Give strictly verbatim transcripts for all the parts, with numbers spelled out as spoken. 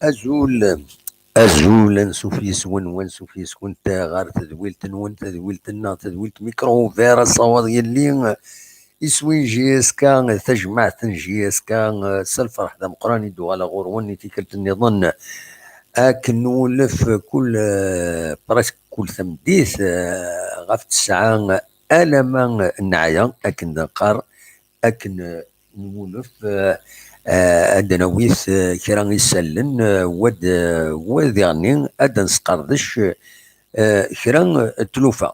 Azul, azul, ansuf yes-wen, wansuf yes-kent ɣer tedwilt-nwen, tadwilt-nneɣ, tadwilt Micro Ouvert, asawaḍ yelli, iswi n J S K, tajmaɛt n J S K, s lferḥ d ameqqran i d-uɣaleɣ ɣur-wen i tikkelt nniḍen. Akken nwulef kul, presque kul tameddit, ɣef tesɛa alamma neɛya, akken d nqar, akken nwulef, eh, eh, ad d-nawi, eh, kra isallen, eh, wad, eh, wad iɣenni ad d-nesqerdec, eh, kra, eh, tlufa.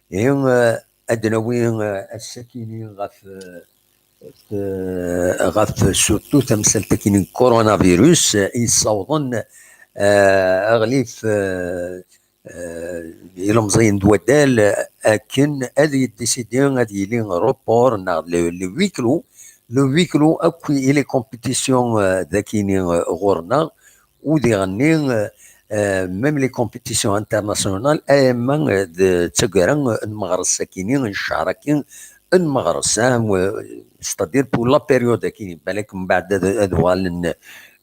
Ihi, eh, ad d-nawi, eh, ass-akini ɣef, eh, eh, ɣef surtout tamsalt-akini n coronavirus, eh, yessawḍen, eh, aɣlif, eh, eh, ilemẓiyen d waddal, akken ad yeddisidi ad yili report neɣ le, le huis clos, le huis clos akk i les compétitions, eh, d akini, eh, ɣur-neɣ, u diɣenni, eh, eh, même les compétitions internationales, ama, eh, d taggara, eh, n meɣres akini, n ccehr-aki, n meɣres, ah, w-, c'est-à-dire pour la période akini, balak mbeɛd ad, ad uɣalen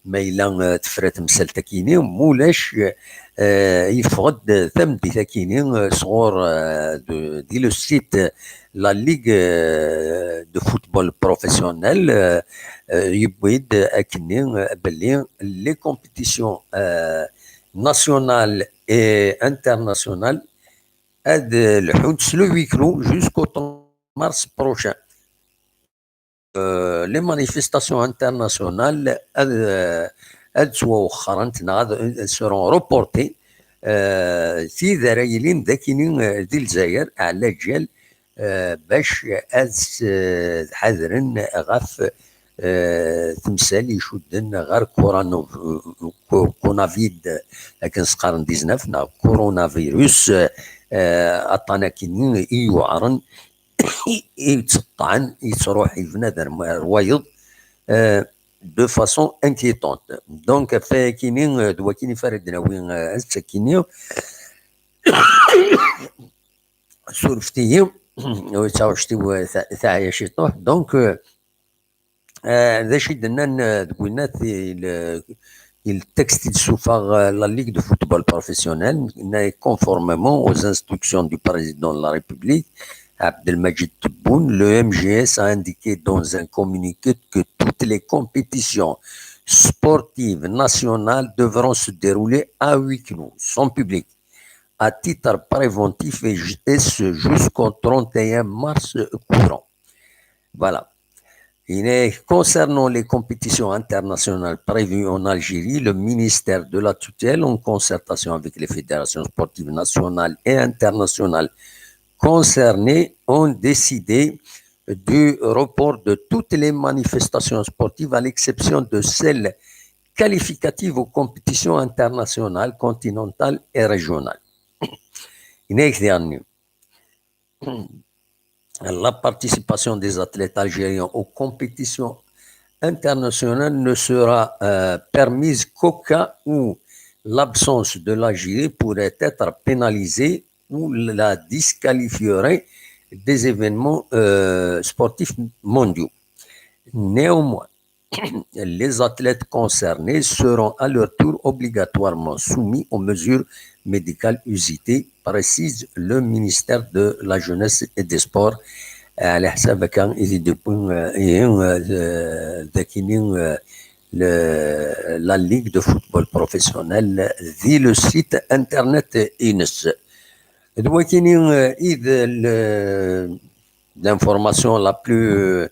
ma yella, eh, tefra temsalt akini, mulac, eh, yeffeɣ-d tameddit akini, eh, sɣur, eh, de, di le site, eh, la Ligue, eh, de football professionnel, eh, eh, yewwi-d akkenni, eh, belli les compétitions, eh, nationales et internationales ad lḥunt s le huis clos jusqu'au trente mars prochain. Euh, les manifestations internationales ad, ad ttwawexxrent neɣ ad, seront reportées, euh, tid ara yilin d akini, euh, di Lezzayer, ɛla ǧal, euh, bac ad s-, euh, ḥadren ɣef, euh, temsal icudden ɣer corano-, co-, conavid, akken s-qqaren dix-neuf, neɣ coronavirus, euh, aṭṭan akini i yuɛren, i, i yettseṭṭɛen, yettruḥ i bnadem ar wayeḍ, euh, de façon inquiétante. Donc, ɣef wayakini, euh, d wakini f ara d-nawi, euh, ass-akini. Surfet-iyi, taɣect-iw, euh, ta-, teɛya ciṭuḥ. Donc, euh, euh, d acu i d-nnan, euh, deg winna, il, euh, il texte i d-ssuffeɣ, euh, la Ligue de football professionnel, conformément aux instructions du président de la République, Abdelmadjid Tebboune, le M G S a indiqué dans un communiqué que toutes les compétitions sportives nationales devront se dérouler à huis clos, sans public, à titre préventif et ju-, et ce jusqu'au trente et un mars courant. Voilà. Et concernant les compétitions internationales prévues en Algérie, le ministère de la tutelle, en concertation avec les fédérations sportives nationales et internationales concernées, ont décidé du report de toutes les manifestations sportives, à l'exception de celles qualificatives aux compétitions internationales, continentales et régionales. Yenna-yak diɣenni, la participation des athlètes algériens aux compétitions internationales ne sera, euh, permise qu'au cas où l'absence de l'Algérie pourrait être pénalisée ou la disqualifierait des événements euh, sportifs mondiaux. Néanmoins, les athlètes concernés seront à leur tour obligatoirement soumis aux mesures médicales usitées, précise le ministère de la Jeunesse et des Sports. على حسب هكا إذا ديبون إيه ذاكيني la Ligue de football professionnel di le site internet ines. D wakini i d l'information la plus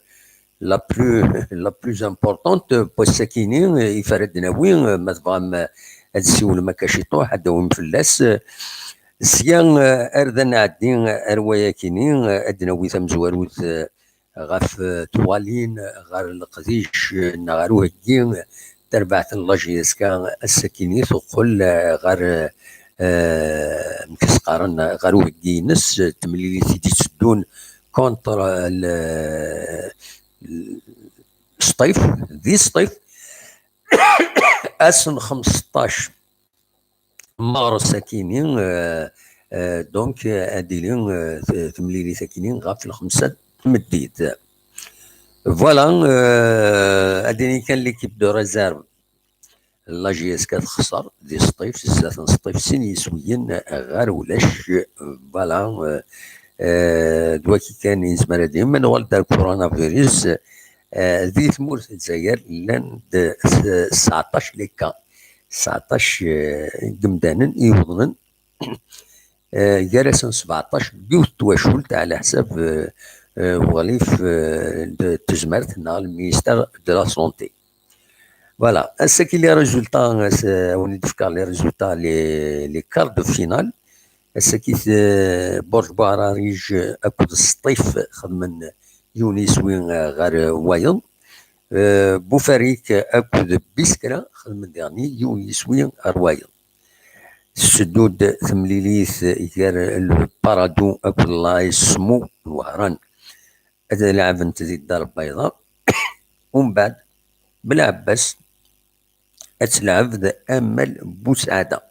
la plus la plus importante pour sakini i farad nawi ma tbɣam ad siwlem akka ciṭuḥ ad dawim fell-as. Sya ar d nɛeddi ar wayakini ad nawi tamezwarut ɣef twalin ɣer leqdic neɣ ɣer uheggi n terbaɛt n la J S K ass-akini tuqqel ɣer mkesqaren ɣer uheggi-ines, temlilit i d-itteddun contre Sṭif, di Sṭif, ass n xemseṭṭac mars akini, donc ad d-tili temlilit akini ɣef lxemsa n tmeddit. Voilà, ad d-tili kan l'équipe de réserve. La J S K texṣer di Sṭif, zdat n Sṭif sin yiswiyen ɣer ulac. Voilà, d waki kan i nezmer ad d-nini. Ma nuɣal-d ar coronavirus, di tmurt n Lezzayer llan-d tesɛeṭṭac les cas, tesɛeṭṭac n yimdanen i yuḍnen, gar-asen sbeɛṭac n yiwet n twacult ɛla ḥsab uɣlif n tezmert neɣ le ministère de la santé. Voilà, ass-agi les résultats, a wen-d-fkeɣ les résultats, les quarts de finale. Ass-agi Burj Buɛrariǧ akked Sṭif xedmen yiwen yiswi ɣer wayeḍ. Bufarik akked Biskra xedmen diɣen yiwen yiswi ɣer wayeḍ. Tetteddu-d temlilit gar le Paradou akked l'A S Smu n Wehran. Ad lɛebent di Dar Lbayḍa. Umbeɛd Belɛebbas ad telɛeb d Amal Busɛada.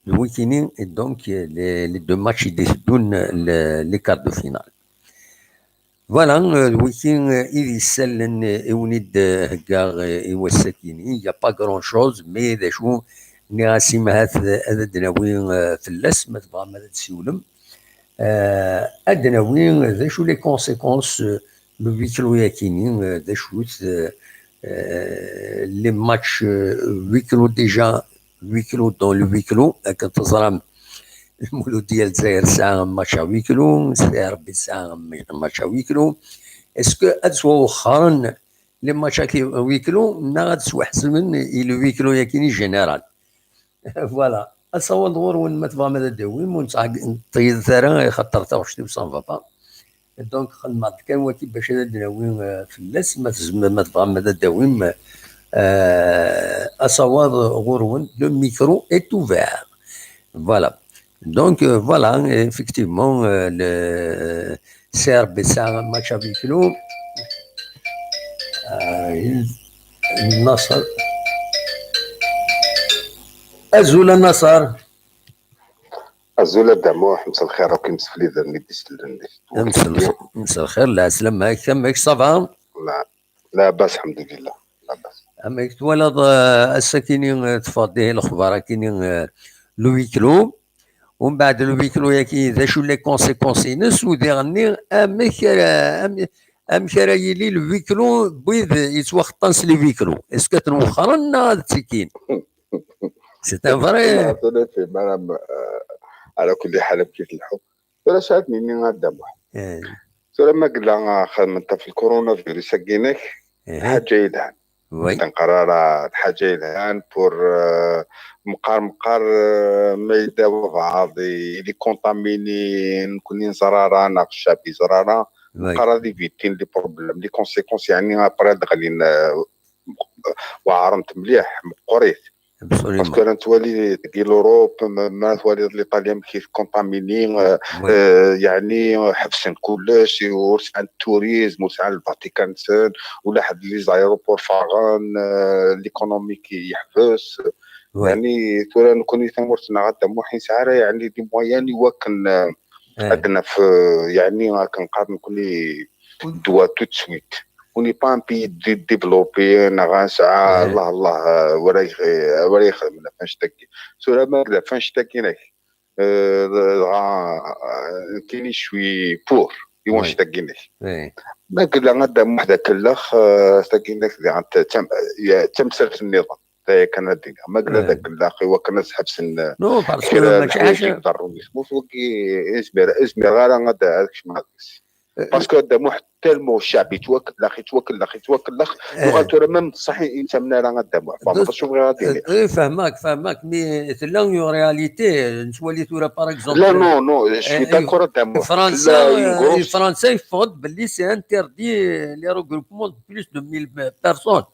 D wikini donc les deux matchs i d-iteddun, les quarts de finale. Voilà, d wiki i d issallen i wen-id-heggaɣ i wass-agi-ni. Il n'y a pas grand chose, mais d acu nniɣ-as, imahat ad d-nawi fell-as ma tebɣam ad d-siwlem. Ad d-nawi d acu les conséquences n le huis clos-yakini, d acu-t les matchs huis clos, déjà huis clos dans le huis clos, akken teẓram Lmuludya n Lezzayer tesɛa match à huis clos, Sidi Ṛebbi tesɛa match à huis clos. Est-ce que ad ttwawexxren les matchs à huis clos neɣ ad ttwaḥesben i le huis clos-yakini général? Voilà. Asawaḍ ɣur-wen ma tebɣam ad d-tawim, ur nettɛeṭṭil ara, axaṭer taɣect-iw ça ne va pas. Donc xedmeɣ-d kan waki bac ad d-nawi fell-as, ma tebɣam ad d-tawim asawaḍ ɣur-wen, le micro est ouvert. Voilà. Donc voilà, effectivement, le C R B tesɛa match à huis clos. Naṣer. Azul a Naṣer. Azul a Dda Muḥ, mselxir akk imsefliden i d-isellen di tdwalt. Mselxir, lɛeslama-k, amek, ça va? Labas, lḥemdulillah, labas. Amek twalaḍ ass-akini teffeɣ-d ihi lexbar-akini, le huis clos, umbeɛd le huis clos-yaki d acu les conséquences-ines, u diɣenni amek ara, amek ara yili le huis clos n wid yettwaxeṭṭan s les huis clos? Est-ce que ad ten-wexxren neɣ ad ttekkin? C'est un vrai. Tura fhem ara, ala kulli ḥal amek i tleḥḥu. Tura acu ara d-nini a Dda Muḥ? Tura ma yella xedmen ɣef le coronavirus-agi-inek, ḥaǧa yelhan. Ur d-neqqar ara d ḥaǧa yelhan pour meqqar meqqar ma yedda wabɛaḍ il est contaminé, nekkni neẓra ara neɣ ccɛeb yeẓra ara, meqqar ad éviter les problèmes, les conséquences, yeɛni après ad d-ɣlin weɛrent mliḥ, meqqrit. Parce que la nettwali deg l'Europe, ma twaliḍ l'Italie amek i tcontamini, yeɛni ḥebsen kullec, ur sɛan tourisme, ur sɛan le Vatican-nsen, ula ḥedd les aéroports ffɣen, l'économie yeḥbes. يعني tura nekkni tamurt-nneɣ a Dda Muḥ ur nesɛi ara يعني des moyens i wakken ad naf يعني akken nqar nekkni ddwa tout de suite. On n'est pas un pays développé, neɣ nesɛa Allah Allah wara yexdem ɣef annect-agi. Tura ma d ɣef annect-agi-inek, dɣa nekkini je suis pour i wannect-agi-inek. Ma yella a Dda Muḥ d akellex, tagi-inek diɣen d tamsalt nniḍen. D aya kan ad d-iniɣ. Ma yella d akellex i wakken ad sḥebsen kra n leḥwayeǧ i iḍerrun di tmurt, wagi ur zmireɣ ara ad kecmeɣ deg-s. Parce que a Dda Muḥ tellement ccɛeb yettwakellex, yettwakellex, yettwakellex. Nuɣal tura même d ṣṣeḥ i nettamen ara a Dda Muḥ. Fehmeḍ acu bɣiɣ ad d-iniɣ? Fehmeɣ, fehmeɣ, mais tella une réalité. Nettwali tura par exemple. La, non, non, je suis d'accord a Dda Muḥ. Fransa, Fransa yeffeɣ-d belli c'est interdit les regroupements de plus de mille personnes.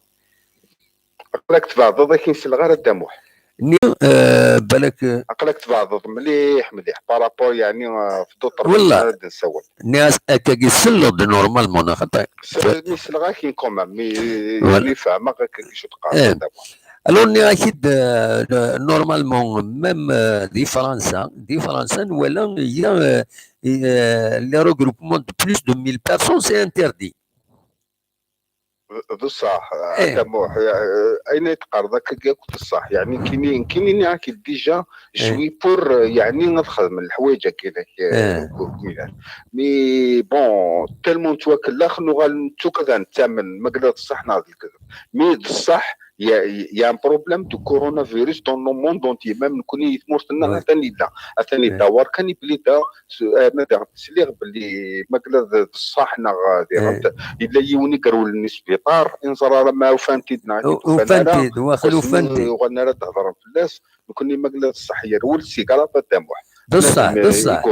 Aql-ak tbeɛdeḍ, akin selleɣ ara a Dda Muḥ. Nniɣ, eh, balak, eh, aql-ak tbeɛdeḍ mliḥ, mliḥ, par rapport, yeɛni, eh, f d'autres, ad d-nessawel. Nniɣ-as akkagi selleɣ-d normalement, neɣ xaṭi? Mi selleɣ-ak-in quand même, mi, mi fehmeɣ akkagi acu teqqareḍ a Dda Muḥ. Alors, nniɣ-ak-id, eh, normalement, même, eh, di Fransa, di Fransa, nwala, il y a, eh, eh, les regroupements de plus de mille personnes, c'est interdit. D ṣṣeḥ a Dda Muḥ, ayen ay teqqareḍ akkagi akk d ṣṣeḥ. Yeɛni nekkini, nekkini nniɣ-ak-id déjà, je suis pour, yeɛni ad xedmen leḥwayeǧ-agi-inek, mi bon, tellement nettwakellex, nuɣal nettu kan ad nettamen ma yella d ṣṣeḥ neɣ d lekdeb. Mi d ṣṣeḥ, il y a, il y a un problème de coronavirus dans le monde entier. Même nekkni i tmurt-nneɣ atan yella, atan yeddawer kan i belli da s-, eh, ma d-, sliɣ belli ma yella d, d ṣṣeḥ neɣ diɣen yella yiwen i irewlen i sbiṭar, i neẓra ara ma ufan-t-id neɣ ur t-id-ufan ara. Ufan-t-id, waqil ufan-t-id. Uɣalen ara d-hedren fell-as, nekkni ma yella d ṣṣeḥ yerwel s igaraḍ a Dda Muḥ. D ṣṣeḥ, d ṣṣeḥ.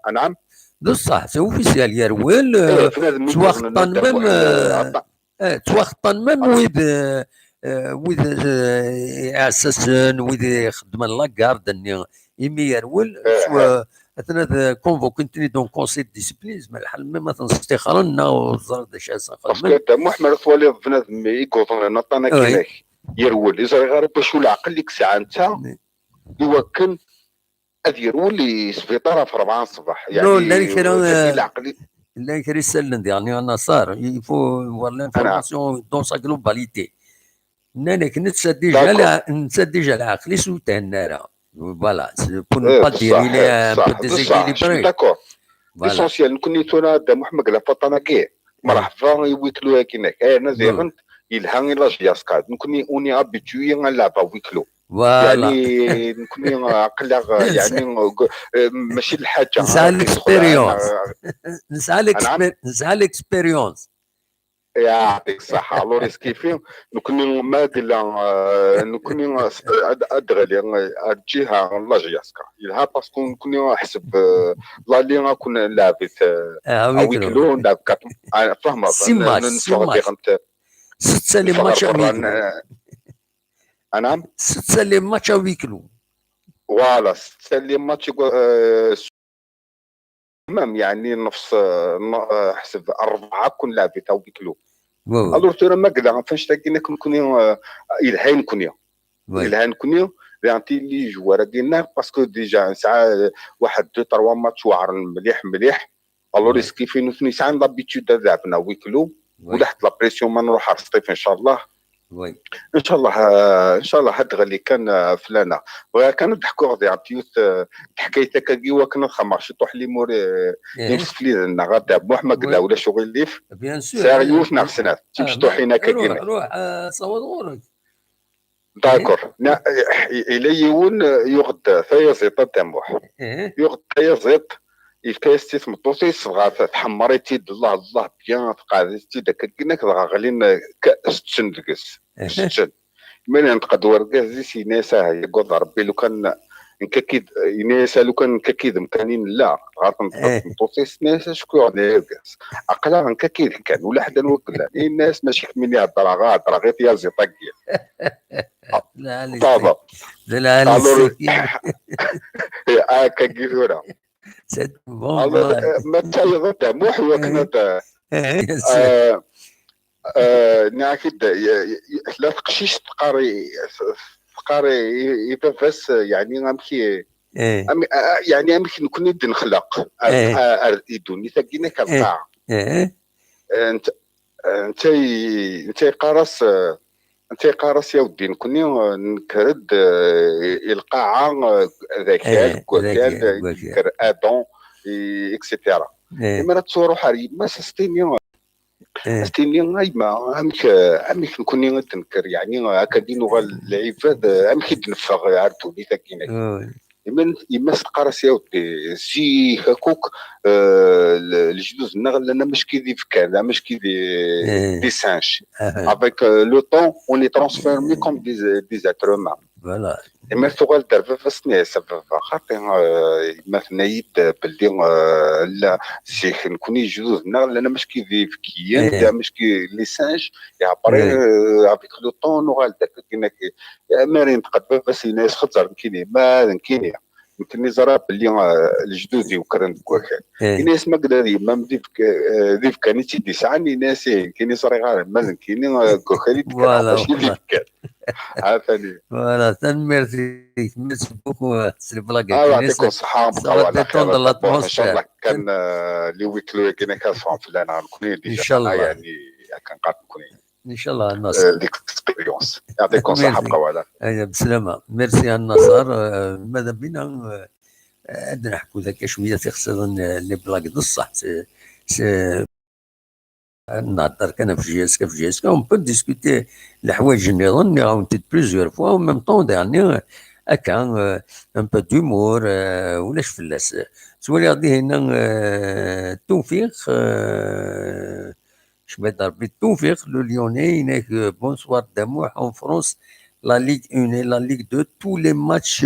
Anɛam? D ṣṣeḥ, c'est officiel, yerwel, eh, ttwaxeṭṭan même, eh, Eh, ttwaxeṭṭan même wid, eh, eh, wid, eh, iɛessasen, wid ixeddmen la garde-nni, imi yerwel, atan ad convoquent-ten-id en conseil de discipline, ma lḥal même ad ten-stixren, neɣ ur teẓriḍ d acu ara sen-xedmen. Parce que a Dda Muḥ, mi ara twaliḍ bnadem i yuḍnen aṭṭan akken-ak, yerwel, ur ẓriɣ ara bacu leɛqel i yesɛa netta, i wakken ad yerwel i sbiṭar ɣef rebɛa n ṣṣbeḥ. Non, yeɛni, llan kra, llan kra isallen diɣen, a Naṣer. Il faut voir l'information dans sa globalité. Nnan-ak, netta déjà, netta déjà leɛqel-is ur thenna ara. Voilà, c'est pour ne pas dire, il est un peu déséquilibré. D'accord. Voilà. L'essentiel, nekkni tura a Dda Muḥ, ma yella aṭṭan-agi, mreḥba i wiklu-agi-inek. Eh, nna diɣen, yelha i la J S K. Nekkni, on est habitué ad nleɛb à huis clos. Voilà. Yeɛni, nekkni, aql-aɣ, yeɛni, eh, mačči d lḥaǧa. Nesɛa l'expérience. Nesɛa l'expérience. Yeɛṭik ṣṣeḥḥa. Alors, yeskifi, nekkni ma yella, eh, nekkni, eh, ad, ad ɣliɣ, eh, ar lǧiha n la J S K. Yelha parce que nekkni ḥseb, eh, l'année ad ken-nleɛbet, eh, à huis clos, nleɛb quatre, eh, fehmeḍ, six matchs, six matchs. Setta les matchs à huis clos. Anɛam? Setta les matchs à huis clos. Voilà, setta les matchs, eh, même, yeɛni, nefs, eh, n-, eh, ḥseb rebɛa ad ken-nleɛbet à huis clos. Alors, tura ma yella ɣef annect-agi-inek nekkni, eh, yelha i nekkni. Yelha i nekkni, diɣen tili joueurs-agi-nneɣ, parce que déjà nesɛa, eh, waḥed deux trois matchs weɛren mliḥ, mliḥ. Alors, yeskifi nutni sɛan l'habitude ad leɛben à huis clos. Ulaḥ la pression ma nruḥ ar Sṭif, ncallah. Ncallah, eh, ncallah ad d-teɣli kan, eh, fell-aneɣ. Bɣiɣ kan ad d-ḥkuɣ diɣen yiwet, eh, teḥkayt akkagi i wakken ad xedmeɣ ciṭuḥ limuri, eh, imsefliden-nneɣ a Dda Muḥ, ma yella ulac uɣilif. Bien sûr. Sɛiɣ yiwet neɣ snat, d timecṭuḥin akkagi. Ruḥ, ruḥ, eh, sawaḍ ɣur-k. D'accord. Yella yiwen, eh, yuɣ-d tayaziḍt a Dda Muḥ. Yuɣ-d tayaziḍt, yefka-yas-tt i tmeṭṭut-is, dɣa tḥemmer-itt-id, Allah, Allah, bien, tqeɛɛed-itt-id akka, dɣa ɣlin, eh, setten deg-s. Setten. Mi yenṭeq-d wergaz-is, yenna-yas, ah, yagad Rebbi, lukan nekk akkid, yenna-yas, ah, lukan nekk akkid-m kan i nella. Dɣa tenṭeq-d tmeṭṭut-is, tenna-yas, acu k-yuɣen ay argaz? Aql-aɣ nekk akkid-k kan, ula ḥedd anwa k-llan. Yenna-yas, mačči kemmini heddreɣ, heddreɣ i tyaziḍt-agi. D lɛali. Ṭaba. D lɛali. Alors, akkagi tura. C'est bon. Alors, eh, ma d tayeḍ a Dda Muḥ, i wakken ad, eh, eh, nniɣ-ak-id, eh, tella teqcict teqqar i, teqqar i, i baba-s, yeɛni amek i, Eh, am, a- yeɛni amek nekni d-nexleq ar, Eh. ar, ar i ddunit-agi-inek ar Eh. lqaɛa. eh, Netta, netta i-, netta yeqqar-as, eh, netta yeqqar-as ya weddi nekni, eh, nekker-d, eh, i lqaɛa, eh, d akal, Eh, deg wakal, d akal, eh, deg wakal. Yekker Adam, i-, et cetera. eh, Imir ad truḥ ar yemma-s, as-tini, eh, as-tini, a yemma, amek, eh, amek nekni ad d-nekker, yeɛni, eh, akka di nuɣal lɛibad, eh, amek i d-neffeɣ ar ddunit-agi-inek? oh, Yemma-s teqqar-as ya weddi, zik akk, eh, l-, lejdud-nneɣ llan amack d ibekkan, amack d, Eh. des singes. ah, Avec, euh, le temps, on est transformé comme des, des êtres humains. Voilà. Imir tuɣal-d ar baba-s, tenna-yas a baba, xaṭi, eh, yemma tenna-yi-d belli, eh, la, zik nekni lejdud-nneɣ llan amack d ibekkiyen, Eh. d amack d les singes, et après, Eh. euh, avec le temps, nuɣal-d akka, mi ara yenṭeq-d baba-s, yenna-yas xeẓẓer nekkini, ma d nekkini. Nekni ẓriɣ belli, eh, lejdud-iw kkren deg wakal. Eh, Yenna-yas ma yella d yemma-m d ibek-, eh, d ibekkan i tt-id-yesɛan, yenna-yas ih, nekkini ẓriɣ ara, ma d nekkini, eh, deg wakal i d-kkreɣ, Voilà, mačči d voilà. ibekkan. Ɛafani. Voilà, tanemmirt-ik, merci beaucoup, eh, s les blagues. Ah, يعطيكم الصحة, Ça va détendre l'atmosphère. إن شاء الله كان، آه، les huis clos كاين كنسمعوا في الآن، نكون déjà إن شاء الله. يعني كنقاط نكون، إن شاء الله، آه، ناصر. l'expérience. يعطيكم الصحة، Merci. بقى ولا. أيا، بسلامة. Merci à Nassar. آه، ماذا بينا، آه، عندنا حكوا ذاك شوية تيخصنا les blagues بصح. C'est, c'est, نهضر كان في جي اس كي، في جي اس كي، on peut discuter الحوايج نيضن، ني راهم تيت plusieurs fois، en même temps، يعني، هكا، آه، un peu d'humour، آه، ولاش فلاس. تولي غادي هنا، آه، توفيق، آه، شباب ربي التوفيق، le Lyonnais، هناك، آه، bonsoir دموح en France, la Ligue un et la Ligue deux, tous les matchs,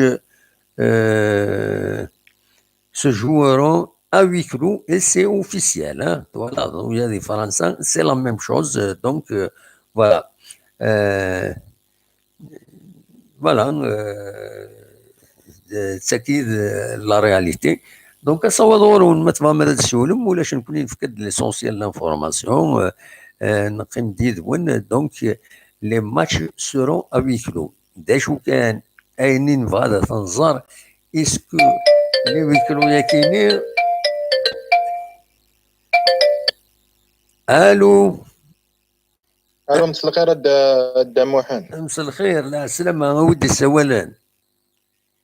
euh, se joueront à huis clos et c'est officiel, hein. Voilà, donc il y a des Français, c'est la même chose, euh, donc, euh, voilà. Euh, voilà, euh, euh, c'est qui, euh, la réalité. Donc, asawaḍ ɣur-wen ma tebɣam ad tessiwlem, ulac nekkni nefka-d l'essentiel de l'information, euh, euh, neqqim-d yid-wen, donc, euh, les matchs seront à huis clos. D acu kan, ayen i nebɣa ad t-nẓer, est-ce que les huis clos-yagi-ni, allô? Allô, مساء الخير a Dda, a Dda Muḥend. مساء الخير، la slamma, a wi d-yessawalen?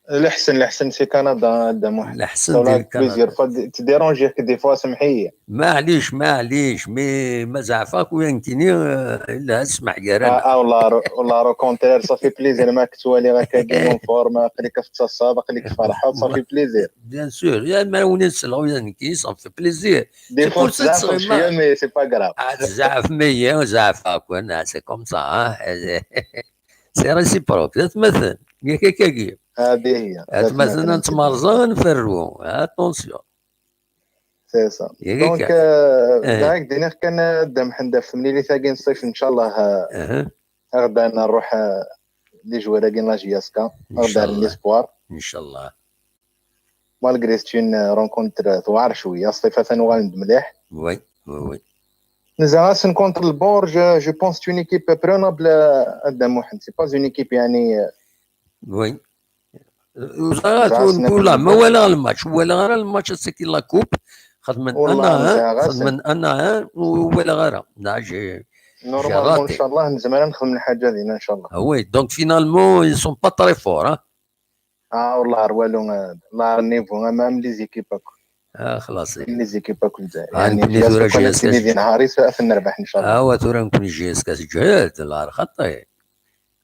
Leḥsen, Leḥsen si Kanada, a Dda Muḥend. Leḥsen Voilà, di Kanada. Plusieurs fois, d-, تديرونجيك des fois, سمحي. معليش، معليش، mais ma zeɛfeɣ-ak ula d nekkini, eh, la, ssmeḥ gar-aneɣ. Ah, ah, والله، والله, au contraire, ça fait plaisir, ma كتولي هكاكي en forme, aql-ik tettaḍsaḍ, aql-ik tferḥeḍ, ça fait plaisir. Bien sûr, ya ma wen-selleɣ ula d nekki, ça me fait plaisir. Des C'est fois, pour ça que تزعفوا شوية, mais c'est pas grave. Ah, tzeɛfem-iyi, zeɛfeɣ-ken, ah, c'est comme ça, hein. C'est réciproque, d atmaten, yak akkagi. هذه هي. Atmaten ad ntemmerẓa, ad nferru, attention. C'est ça. yak Donc, akka. euh, Eh. داك دينيغ كان دام حنا في مليلي ثاقين صيف إن شاء الله, euh, Aha. غدا نروح, euh, les joueurs كاين la J S K, إن شاء غدا الله. l'espoir. إن شاء الله. Malgré c'est une, euh, rencontre, euh, توعر شوية, صيفة ثاني غنمليح. Oui, oui, oui. نزا سن contre البور, je, je pense c'est une équipe prenable, euh, a Dda Muḥend. C'est pas une équipe يعني, euh, Oui. Ẓriɣ زعما ولا ما walaɣ الماتش, walaɣ ara الماتش ass-agi la coupe, xedmen والله un à un, نزا xedmen un à un, u walaɣ ara. Nɛaj. Normalement إن شاء الله نزمر نخدم الحاجة هذه إن شاء الله. Ah oui, donc finalement ils sont pas très forts, hein. اه والله راه والو, آه، الله راه niveau, آه، même les équipes هاك. Ah, خلاص. Les équipes هاك في الجزائر. آه، يعني نبني في ثورة السوق جي اس كاس. نبني نهاري ساعة نربح إن شاء الله. Ah, وثورة نكون جي اس كاس جهد، الله خطي.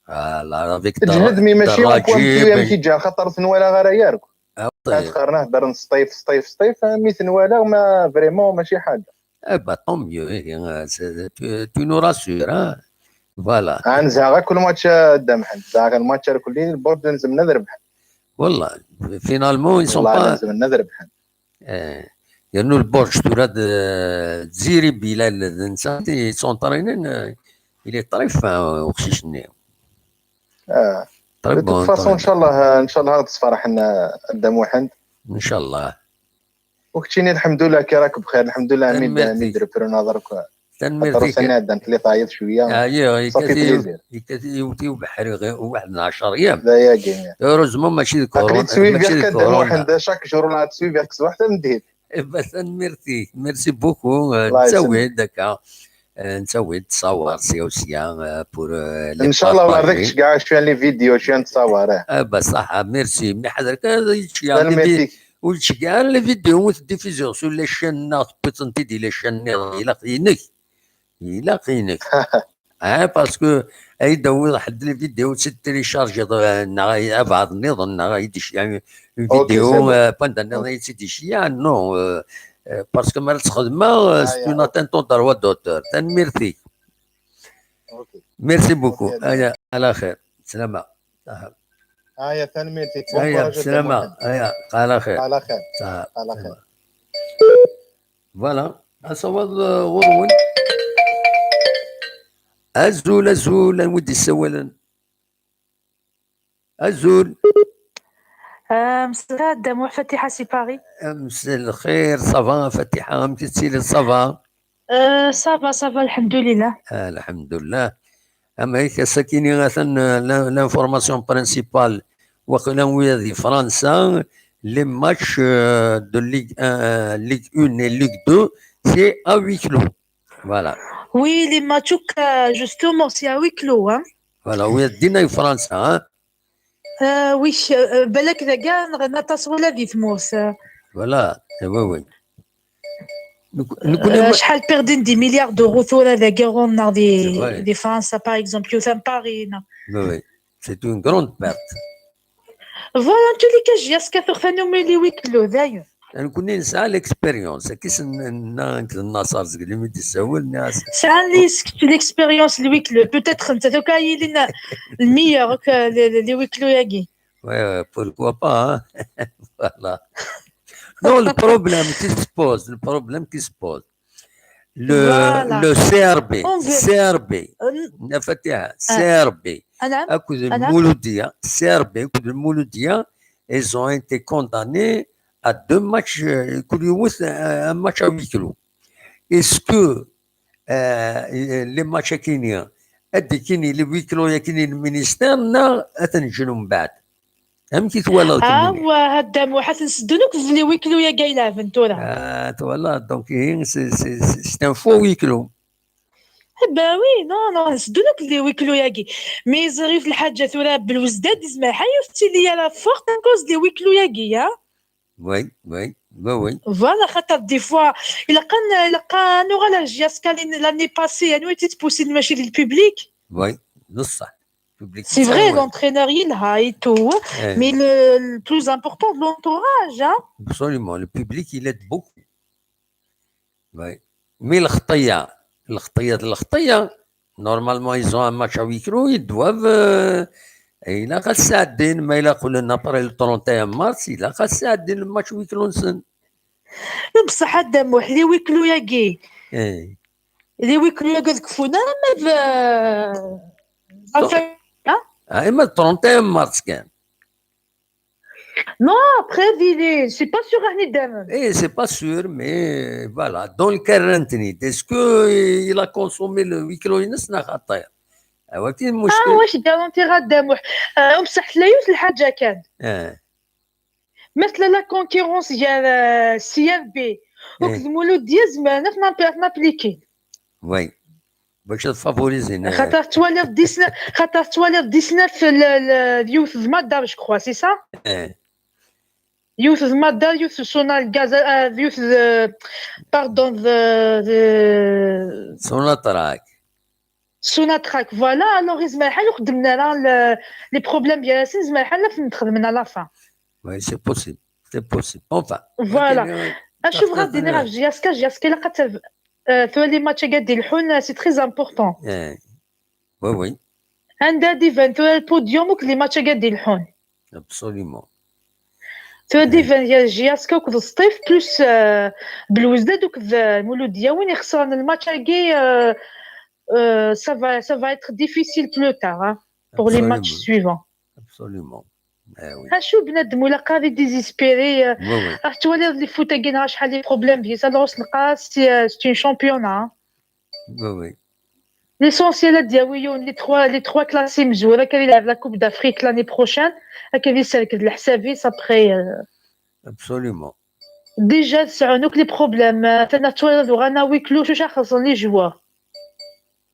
Ah, la, avec تجهد, mais ماشي دراجي بوان كي بن- كي جا خاطر ثنوالا غير يارك. Ah, طيب. تخرنا هضر سطيف سطيف سطيف, مي ثنوالا ما vraiment ماشي حاجة. Eh ben, tant mieux, eh, c'est- tu, tu nous rassures, hein. Voilà. آه، نزهق كل ماتش, آه، دام حد زهق الماتش كل البورد نزمنا نربح. والله, finalement ils sont والله pas. لازم نربح. Eh, yernu lborj tura d Dziri Bilal d netta i yettunṭrinen, eh, il est très fin, uqcic-nni. آه. Très De bon. toute façon إن شاء الله, إن شاء الله غتصفرحنا, آه، a Dda Muḥend. إن شاء الله. وكتشيني الحمد لله كي راك بخير, الحمد لله ميد Merci. ميد ريبرو نظرك. Tanemmirt-ik. Atan ɛeddant li tayeḍ cwiya. Ɛyiɣ, yekkat-iyi ubeḥri waḥed n ɛecṛ yam. D ayagi. Heureusement mačči d corona. Aql-i ttwibiɣ kan d Muḥend, chaque jour la ttwibiɣ seg ṣṣbeḥ tameddit. Tanemmirt-ik. Merci beaucoup. Nettawi-d akka. Nettawi-d ttṣawar sya u sya, pour les... Ncallah ɣer dak tceggeɛ cwiya les vidéos, cwiya n ttṣawar. Baṣaḥ, merci. Mi ḥader kan ad yettceggeɛ les vidéos. Ur yettceggeɛ ara les vidéos ur teddifiziɣ sur les chaînes-nneɣ, tewwiḍ-tent-id i les chaînes-nniḍen. Ilaq inek. Ilaq inek. Ah, parce que ay d-tawiḍ ḥedd les vidéos, ad tt-téléchargeḍ, neɣ abɛaḍ nniḍen, neɣ ay d-iceggeɛ une vidéo, panda nniḍen ay tt-id-iceggeɛ, non, parce que mi ara tt-xedmeɣ, c'est une atteinte au droit d'auteur. Tanemmirt-ik. Merci beaucoup. Aya, ala xir. Slama. Aya, tanemmirt-ik. Aya, slama. Aya, ala xir. Ala xir. Ala xir. Voilà. Asawaḍ ɣur-wen. Azul, azul, anwa i d-yessawalen? Azul. Msla Dda Muḥ, Fatiḥa si Paris. Mselxir, ça va Fatiḥa, amek i tettiliḍ, ça va? Ça va, ça va, lḥemdulillah. Lḥemdulillah. Amek ass-akini atan l'information principale, waqila wiyaḍ di Fransa, les matchs de Ligue un, Ligue un et Ligue deux, c'est à huis clos. Voilà. Oui, les matchs, justement, c'est à huis clos, hein. Voilà, wiyaḍ ddin ay Fransa, hein. Oui, balak dagi neɣ aṭas wala di tmurt. Voilà, oui, oui. Acḥal perdin des milliards d'euros tura dagi ɣur-neɣ di, di Fransa, par exemple, youth in Paris, neɣ. Oui, oui. C'est une grande perte. Voilà, en tous les cas, j'ai escateur phénomène les huis clos, d'ailleurs. Nekkni nesɛa l'expérience. Akka s-nenna nekk d Naṣer seg limi d-issawel, nniɣ-as. Sɛan l'expérience les huis clos. Peut-être netta tura yilin le meilleur que les huis clos-agi. Ouais, ouais, pourquoi pas, hein? Voilà. Non, le problème qui se pose, le problème qui se pose, le, le C R B, C R B, Fatiha, C R B, akked Mouloudia, C R B, akked Mouloudia, ils ont été condamnés à deux matchs, kul yiwet, un match à huis clos. Est-ce que les matchs-akini, ad d-ikkini les huis clos-yakini n ministère, neɣ ad ten-ǧǧen umbeɛd? Amek i twalaḍ kemmini? Awa, a Dda Muḥ, ad ten-seddun akk d les huis clos-agi ay leɛben tura. Ah, twalaḍ, donc, ihi, c'est, c'est, c'est un faux huis clos. Eh ben oui, non, non, seddun akk d les huis clos-agi. Mais ẓriɣ lḥaǧa tura, Belwezdad, izmer ḥay ur tettili ara forte à cause des huis clos-agi, ya. Oui, oui, oui, oui. Voilà, xaṭer des fois, ilaq ad n-, ilaq ad nuɣal ar J S K l'année passée, anwa i tt-id-pusin mačči d le public? Oui, d ṣṣeḥ. C'est vrai, l'entraîneur yelha et tout, mais le, le plus important de l'entourage, hein. Absolument, le public, il aide beaucoup. Oui. Mais lxeṭṭa, lxeṭṭa, lxeṭṭa, normalement, ils ont un match à huis clos, ils doivent, euh, ilaq ad sɛeddin, ma ilaq qqlen après le trente et un mars, ilaq ad sɛeddin le match huis clos-nsen. Bṣeḥ a Dda Muḥ, les huis clos-agi. Les huis clos-agi ur keffun ara ma d, ah, ma d trente et un mars kan. Non, après, il est, c'est pas sûr, hein, Dda Muḥ. Eh, c'est pas sûr, mais voilà. Dans le cas, est-ce que il a consommé le huis clos-ines, neɣ xaṭi? Ah, ouais, qui est le... Ah, ouais, je garantis à Dda Muḥ. Euh, bṣeḥ tella yiwet lḥaǧa kan. Eh. Mesela la concurrence gar, euh, C R B akked Mouloudia, zemren ad n-, ad n-applikin. Oui. Bac ad favorizin, eh. Xaṭer twaliḍ dix-neuf, xaṭer twaliḍ dix-neuf l-, l-, yiwet d Madar, je crois, c'est ça? Eh. Yiwet d Madar, yiwet d Sonal Gaz, euh, yiwet d, pardon, d, d Sonatrach. Sonatrach, voilà, alors izmer ḥal ur xeddmen ara le, les problèmes gar-asen, izmer ḥal ad ten-xedmen à la fin. Oui, c'est possible, c'est possible. Enfin. Voilà. Acu bɣiɣ ad d-iniɣ ɣef J S K, J S K ilaq ad tab-, euh, twali match-agi ad d-ilḥun, euh, c'est très important. Eh. Oui, oui. Anda ad d-iban tura le podium akked les matchs-agi ad d-ilḥun. Absolument. Tura ad d-iban gar J S K akked Sṭif, plus, euh, Belwezdad akked, euh, Mouloudia. Win ixesren le match-agi, euh, euh, ça va, ça va être difficile plus tard, hein, pour les matchs suivants. Absolument. Eh oui. Acu bnadem ur ilaq ara ad désespérer, euh, oui, oui. Ad twaliḍ les foot-agi neɣ acḥal les problèmes deg-s, alors s lqas, c'est, euh, c'est un championnat, hein. Oui, oui. L'essentiel ad d-yawi yiwen les trois les trois classes imezwura, akka ad yelɛeb la Coupe d'Afrique l'année prochaine, akka ad yesserked leḥsab-is après. Euh, Absolument. Déjà sɛun akk les problèmes, euh, atan ad twaliḍ uɣan à huis clos, cuca xeẓẓen les joueurs.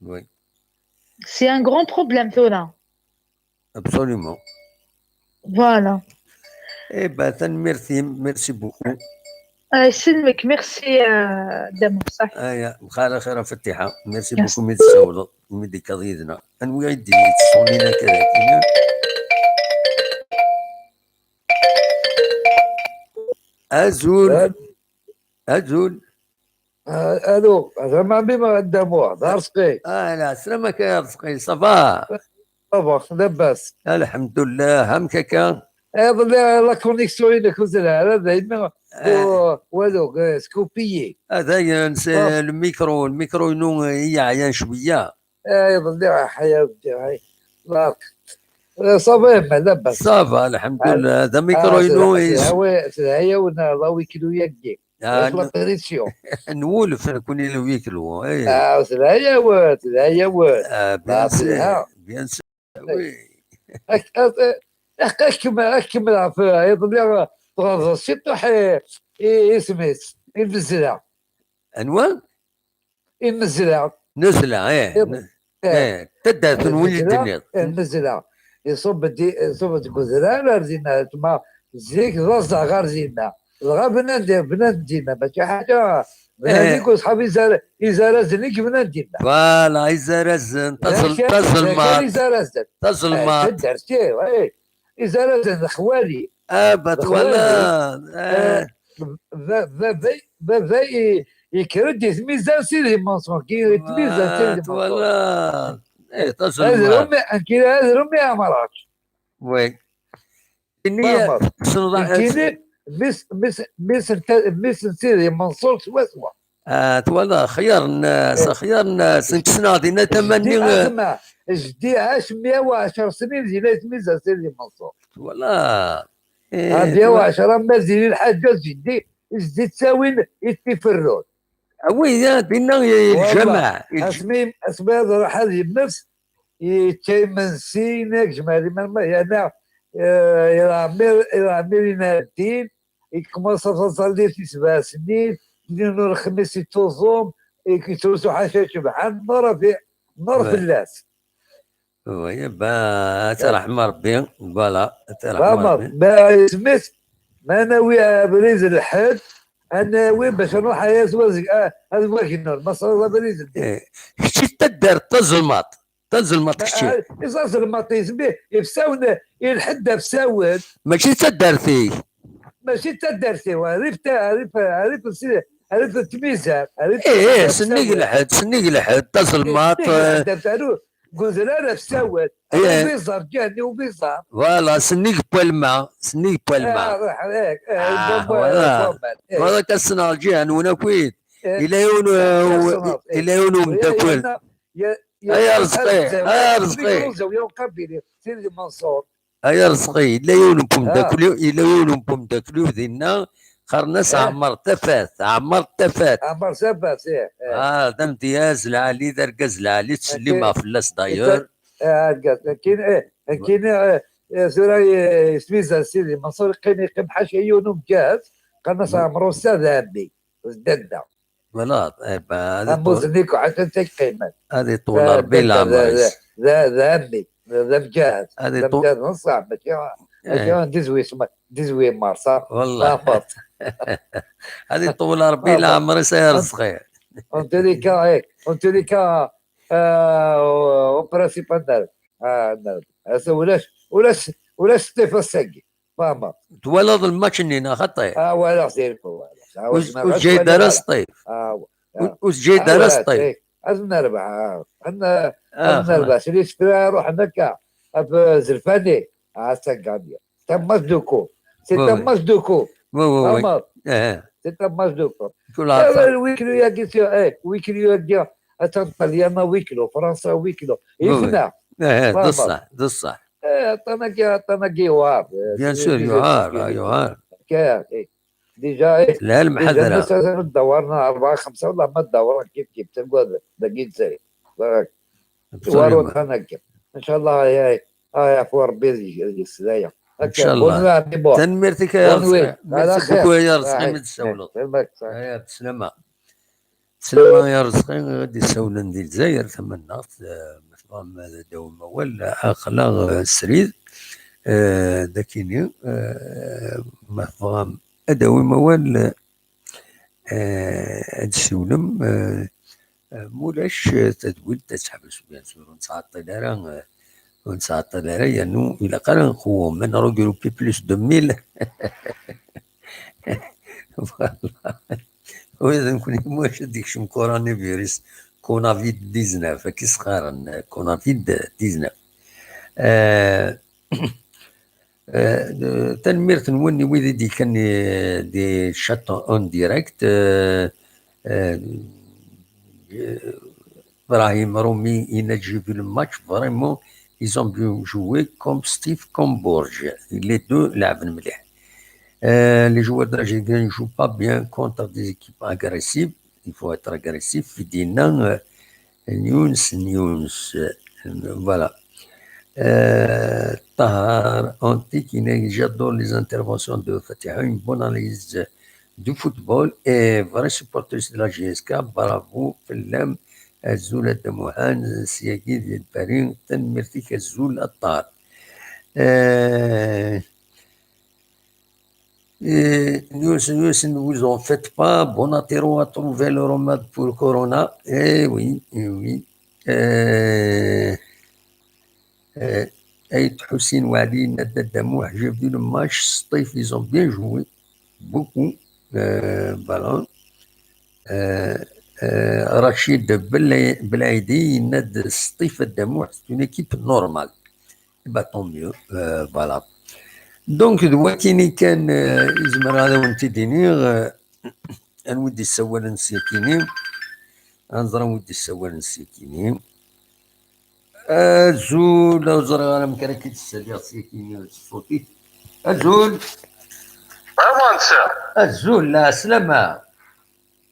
Oui. C'est un grand problème tura. Absolument. Voilà. Eh ben, tanemmirt-im, merci beaucoup. Ay, sselmek, merci, euh, Damo, صح. Aya, bxir xir a Fatiḥa. Merci Yes. Beaucoup mi d-tsawleḍ, mi d-tekkaḍ yid-neɣ. Anwi ay d-yettṣunin akka dagi? Azul. Azul. Ah, allô, vraiment, mais ma Damo, d Arezqi. Ah, la, slam-ak a Arezqi, ça va? Ça va, labas. Alḥemdullah, amek akka? Iḍelli la connexion-inek ur telha ara, daymi Ah, walu, eh, scoupé. Ah, dayen, c'est Ah. Le micro, le micro-inu i yeɛyan cwiya. Eh, iḍelli, ah, ya Rebbi, ay. Bark. Eh, ça va, ma labas. Ça va, alḥemdullah. D amikru-inu Ah, is- telha, oui, telha-yawen la huis clos-agi. Ah, La pression. Nwulef nekkni le huis clos, eh. Ah, telha-yawen, telha-yawen. Ah, bien Ah, sûr, telha. Bien sûr, oui. Ak- ak- ak- Akemmel, akemmel ɣef iḍelli, tɣeḍeḍ ciṭuḥ i, i, isem-is, imezla. Anwa? Imezla. Nuzla, eh. Iḍ- Eh, taddart n win i d-tenniḍ. Imezla. Iṣubb-d, iṣubb-d deg udrar ar dinna, tma zik d aẓaɣ ar dinna. Dɣa bnan di, bnan dinna, mačči ḥaǧa. Bnan Eh. Deg uṣḥab izar-, izarazen i yebnan dinna. Voilà, izarazen, taẓel-, Dak-, taẓelmaḍt, dak-, izarazen. Taẓelmaḍt. Eh, taddart, eh, eh. Izarazen lexwali. Ah, bah, Lexwali. Voilà. Eh, Ba-, baba, baba i-, yekker-d i tmizar Sidi Manṣur, yekker-d i tmizar Sidi Bah, Manṣur. Voilà. Eh, Ad taẓelmaḍt. rumi, ankiri ad rumi amrač. Oui. Ini, Mamer. Tessneḍ a- Nekkini, mis, mis, mis, n ta-, mis n Sidi Manṣur swaswa. Ah, twala, xyar nnas, Eh. Xyar nnas, nekk ssneɣ dinna tama-nni, Jeddi eh, Asma, jeddi ɛac mya u ɛecṛa snin dinna i tmizar Sidi Manṣur. Twala. Eh, Ha, mya u ɛecṛa ma zili lḥaǧa jeddi, jeddi ttawin i t-iferrun. Awi, ya, dinna i Wallah. Lǧameɛ. Lǧ- Asmi, asmi ad ruḥ ad yemmet, yečča imensi, inek jmaɛ liman ma, yerna, eh, iɛmir, iɛmir inerdin, ikmeṣ taẓallit isebɛa snin, din ur lexmis ittuẓum, yettrusu ḥaca cebḥan, nur fi, nur Ouais. Fell-as. Oui, bah, ad tt-ṛeḥm Ṛebbi, voilà, ad tt-ṛeḥm Fahmeḍ? Ṛebbi. Ma isem-is, ma nawi abrid n lḥed, ad nawi bac ad nruḥ ad wazg-, ah, ad wagnun, ma sɛuḍ abrid n Eh, kečč d taddart tazelmaḍt, tazelmaḍt kečč. Iẓazelmaṭ isem-i, ifsawen, i lḥed afsawen, Mačči d taddart-ik. Mačči d taddart-iw, rrif ta-, rrif, rrif n si-, rrif n tmizar, rrif Eh, eh, n sennig tmizar. Lḥed, sennig Lḥed, tazelmaṭ. Sennig Eh, Lḥed, aru, deg udrar afsawen. Eh. Ubiẓer, ǧihan ubiẓer. Voilà, sennig Palma, sennig Palma. Ah, ruḥ, eh, eh, Ah, bon, voilà. Bon, eh. Voilà, ka ssneɣ lǧiha-nwen akkit. Eh, Ila yiwen, eh, eh, ssneɣ, eh. ila yiwen umeddakel. Ya, ya, Ay, ya, Arezqi, ya, ay, Arezqi. Zawiya Uqabili, Sidi Manṣur. Ay, Arezqi, ila yiwen n umeddakel-iw, Ah. Ila yiwen n umeddakel-iw dinna, qqaren-as Ah. Ɛmer Tafat, Ɛmer Tafat. Ɛmer Tafat, eh, eh. Ah, d amedyaz lɛali, d argaz lɛali, ttsellimeɣ fell-as d'ailleurs. Eh, argaz, nekkini, eh, nekkini, eh, eh, tura, eh, isem-is Sidi Manṣur, yeqqim, yeqqim ḥaca yiwen umeddakel, qqaren-as Ɛmer Ussa d ɛemmi, d dadda. Voilà, eh, bah, ad iṭul, Amuznik uḥaca teqqimen. Ad iṭul Ṛebbi leɛmer-is. D ɛemmi, d amǧahed. Ad D iṭul. Amǧahed n ṣṣeḥ, mačči, mačči Eh. d dix-huit, dix-huit mars, ah. Wallah. Ad iṭul Ṛebbi leɛmer-is ay Arezqi. En tous les cas, eh, en tous les cas, euh, au principal, ah, nerbeḥ. Asa ulac, ulac, ulac Stéphane Segui. Fahmeḍ? Twalaḍ lmatch-nni neɣ xaṭi? Ah, walaɣ Stéphane, walaɣ. Ah, Ur, ur teǧǧa-yi-d ara Stéphane. Ah, Ur, ur teǧǧa-yi-d ara Stéphane. Ad nerbeḥ, ah. Ad n-, Ah, ad nerbeḥ. Sli sefra ruḥen akka. Af Zelfani. Ah, c'est gagné. C'est un match de coup. C'est Ouais, un ouais. Match de coup. Oui, oui, oui. Fahmeḍ? Eh, C'est un match de coup. Kul ɛerfa. Wiklu-agi, eh, wiklu-agi. Atan Ṭalyana wiklu, Fransa wiklu. Oui, oui. Yefna. Eh, d Fahmeḍ? Ṣṣeḥ, d ṣṣeḥ. Eh, aṭṭan-agi, aṭṭan-agi yewɛer. Bien sûr, yewɛer, yewɛer. Kaya, eh. Déjà, eh, déjà, الحذر. الناس لازم تدورنا أربعة، خمسة، والله ما تدورنا كيف كيف. تلقى دقيقة زي. Absolument. Waru kan akka. إن شاء الله يا، آه، يعفو ربي يسلايا. إن شاء الله. Bonne nuit. Tanemmirt-ik a Yarezqi. Merci beaucoup a Yarezqi, ma d-tsawleḍ. Aya, bslamma. Bslamma a Yarezqi, ad d-issawlen di Lezzayer, tamannaɣt, eh, ma tebɣam ad d-tawim awal, aql-aɣ, eh, srid, eh, dakini, eh, ma tebɣam ad d-tawim awal, eh, ad d-tessiwlem, eh, eh, mulac, eh, tadwilt ad teḥbes, bien sûr, ur nettɛeṭṭil ara, eh, ur nettɛeṭṭil ara, yernu ilaq ara nqewwem, ma nregrupi plus de mille. Voilà. Ula d nekkni, ma ad d-ikcem coronavirus, Conavid dix-neuf, akka i s-qqaren, Conavid dix-neuf. Eh, eh, tanemmirt-nwen i wid i d-ikkan, eh, di chat en direct. Eh, eh, Ibrahim Rumi yenna-d: j'ai vu le match, vraiment, ils ont bien joué comme Steve, comme Borges. Les deux لعبن مليح. Euh, les joueurs de l'Algérie ne jouent pas bien contre des équipes agressives. Il faut être agressif. I d-yenna, euh, Younes, Younes, euh, voilà. Euh, Tahar Antique, il dit: j'adore les interventions de Fatiha, une bonne analyse du football et vrai supportrice de la J S K. Bravo, fell-am. Azul a Dda Muḥend, syagi di Paris, tanemmirt-ik, azul a Tahar. Euh, Et nous, nous, ne vous en faites pas. Bonatero a trouvé le remède pour Corona. Eh oui, eh oui. Euh, euh, Aït Hussein Wali, Nadda Damouh, j'ai vu le match. Stif, ils ont bien joué. Beaucoup. Euh, voilà. Euh, euh, Rachid Bela-, Belaidi, Nad Stif Damouh, c'est une équipe normale. Bah, tant mieux. Euh, voilà. Donc, d wakini kan, euh, i zemreɣ ad awen-t-id-iniɣ, euh, anwa i d-yessawalen s yakini? Ad nẓer anwa i d-yessawalen s yakini. Azul, ur ẓriɣ ara amek ara k-id-ssaliɣ s yakini s ṣṣut-ik. Azul. Aman-t. Azul, la slama.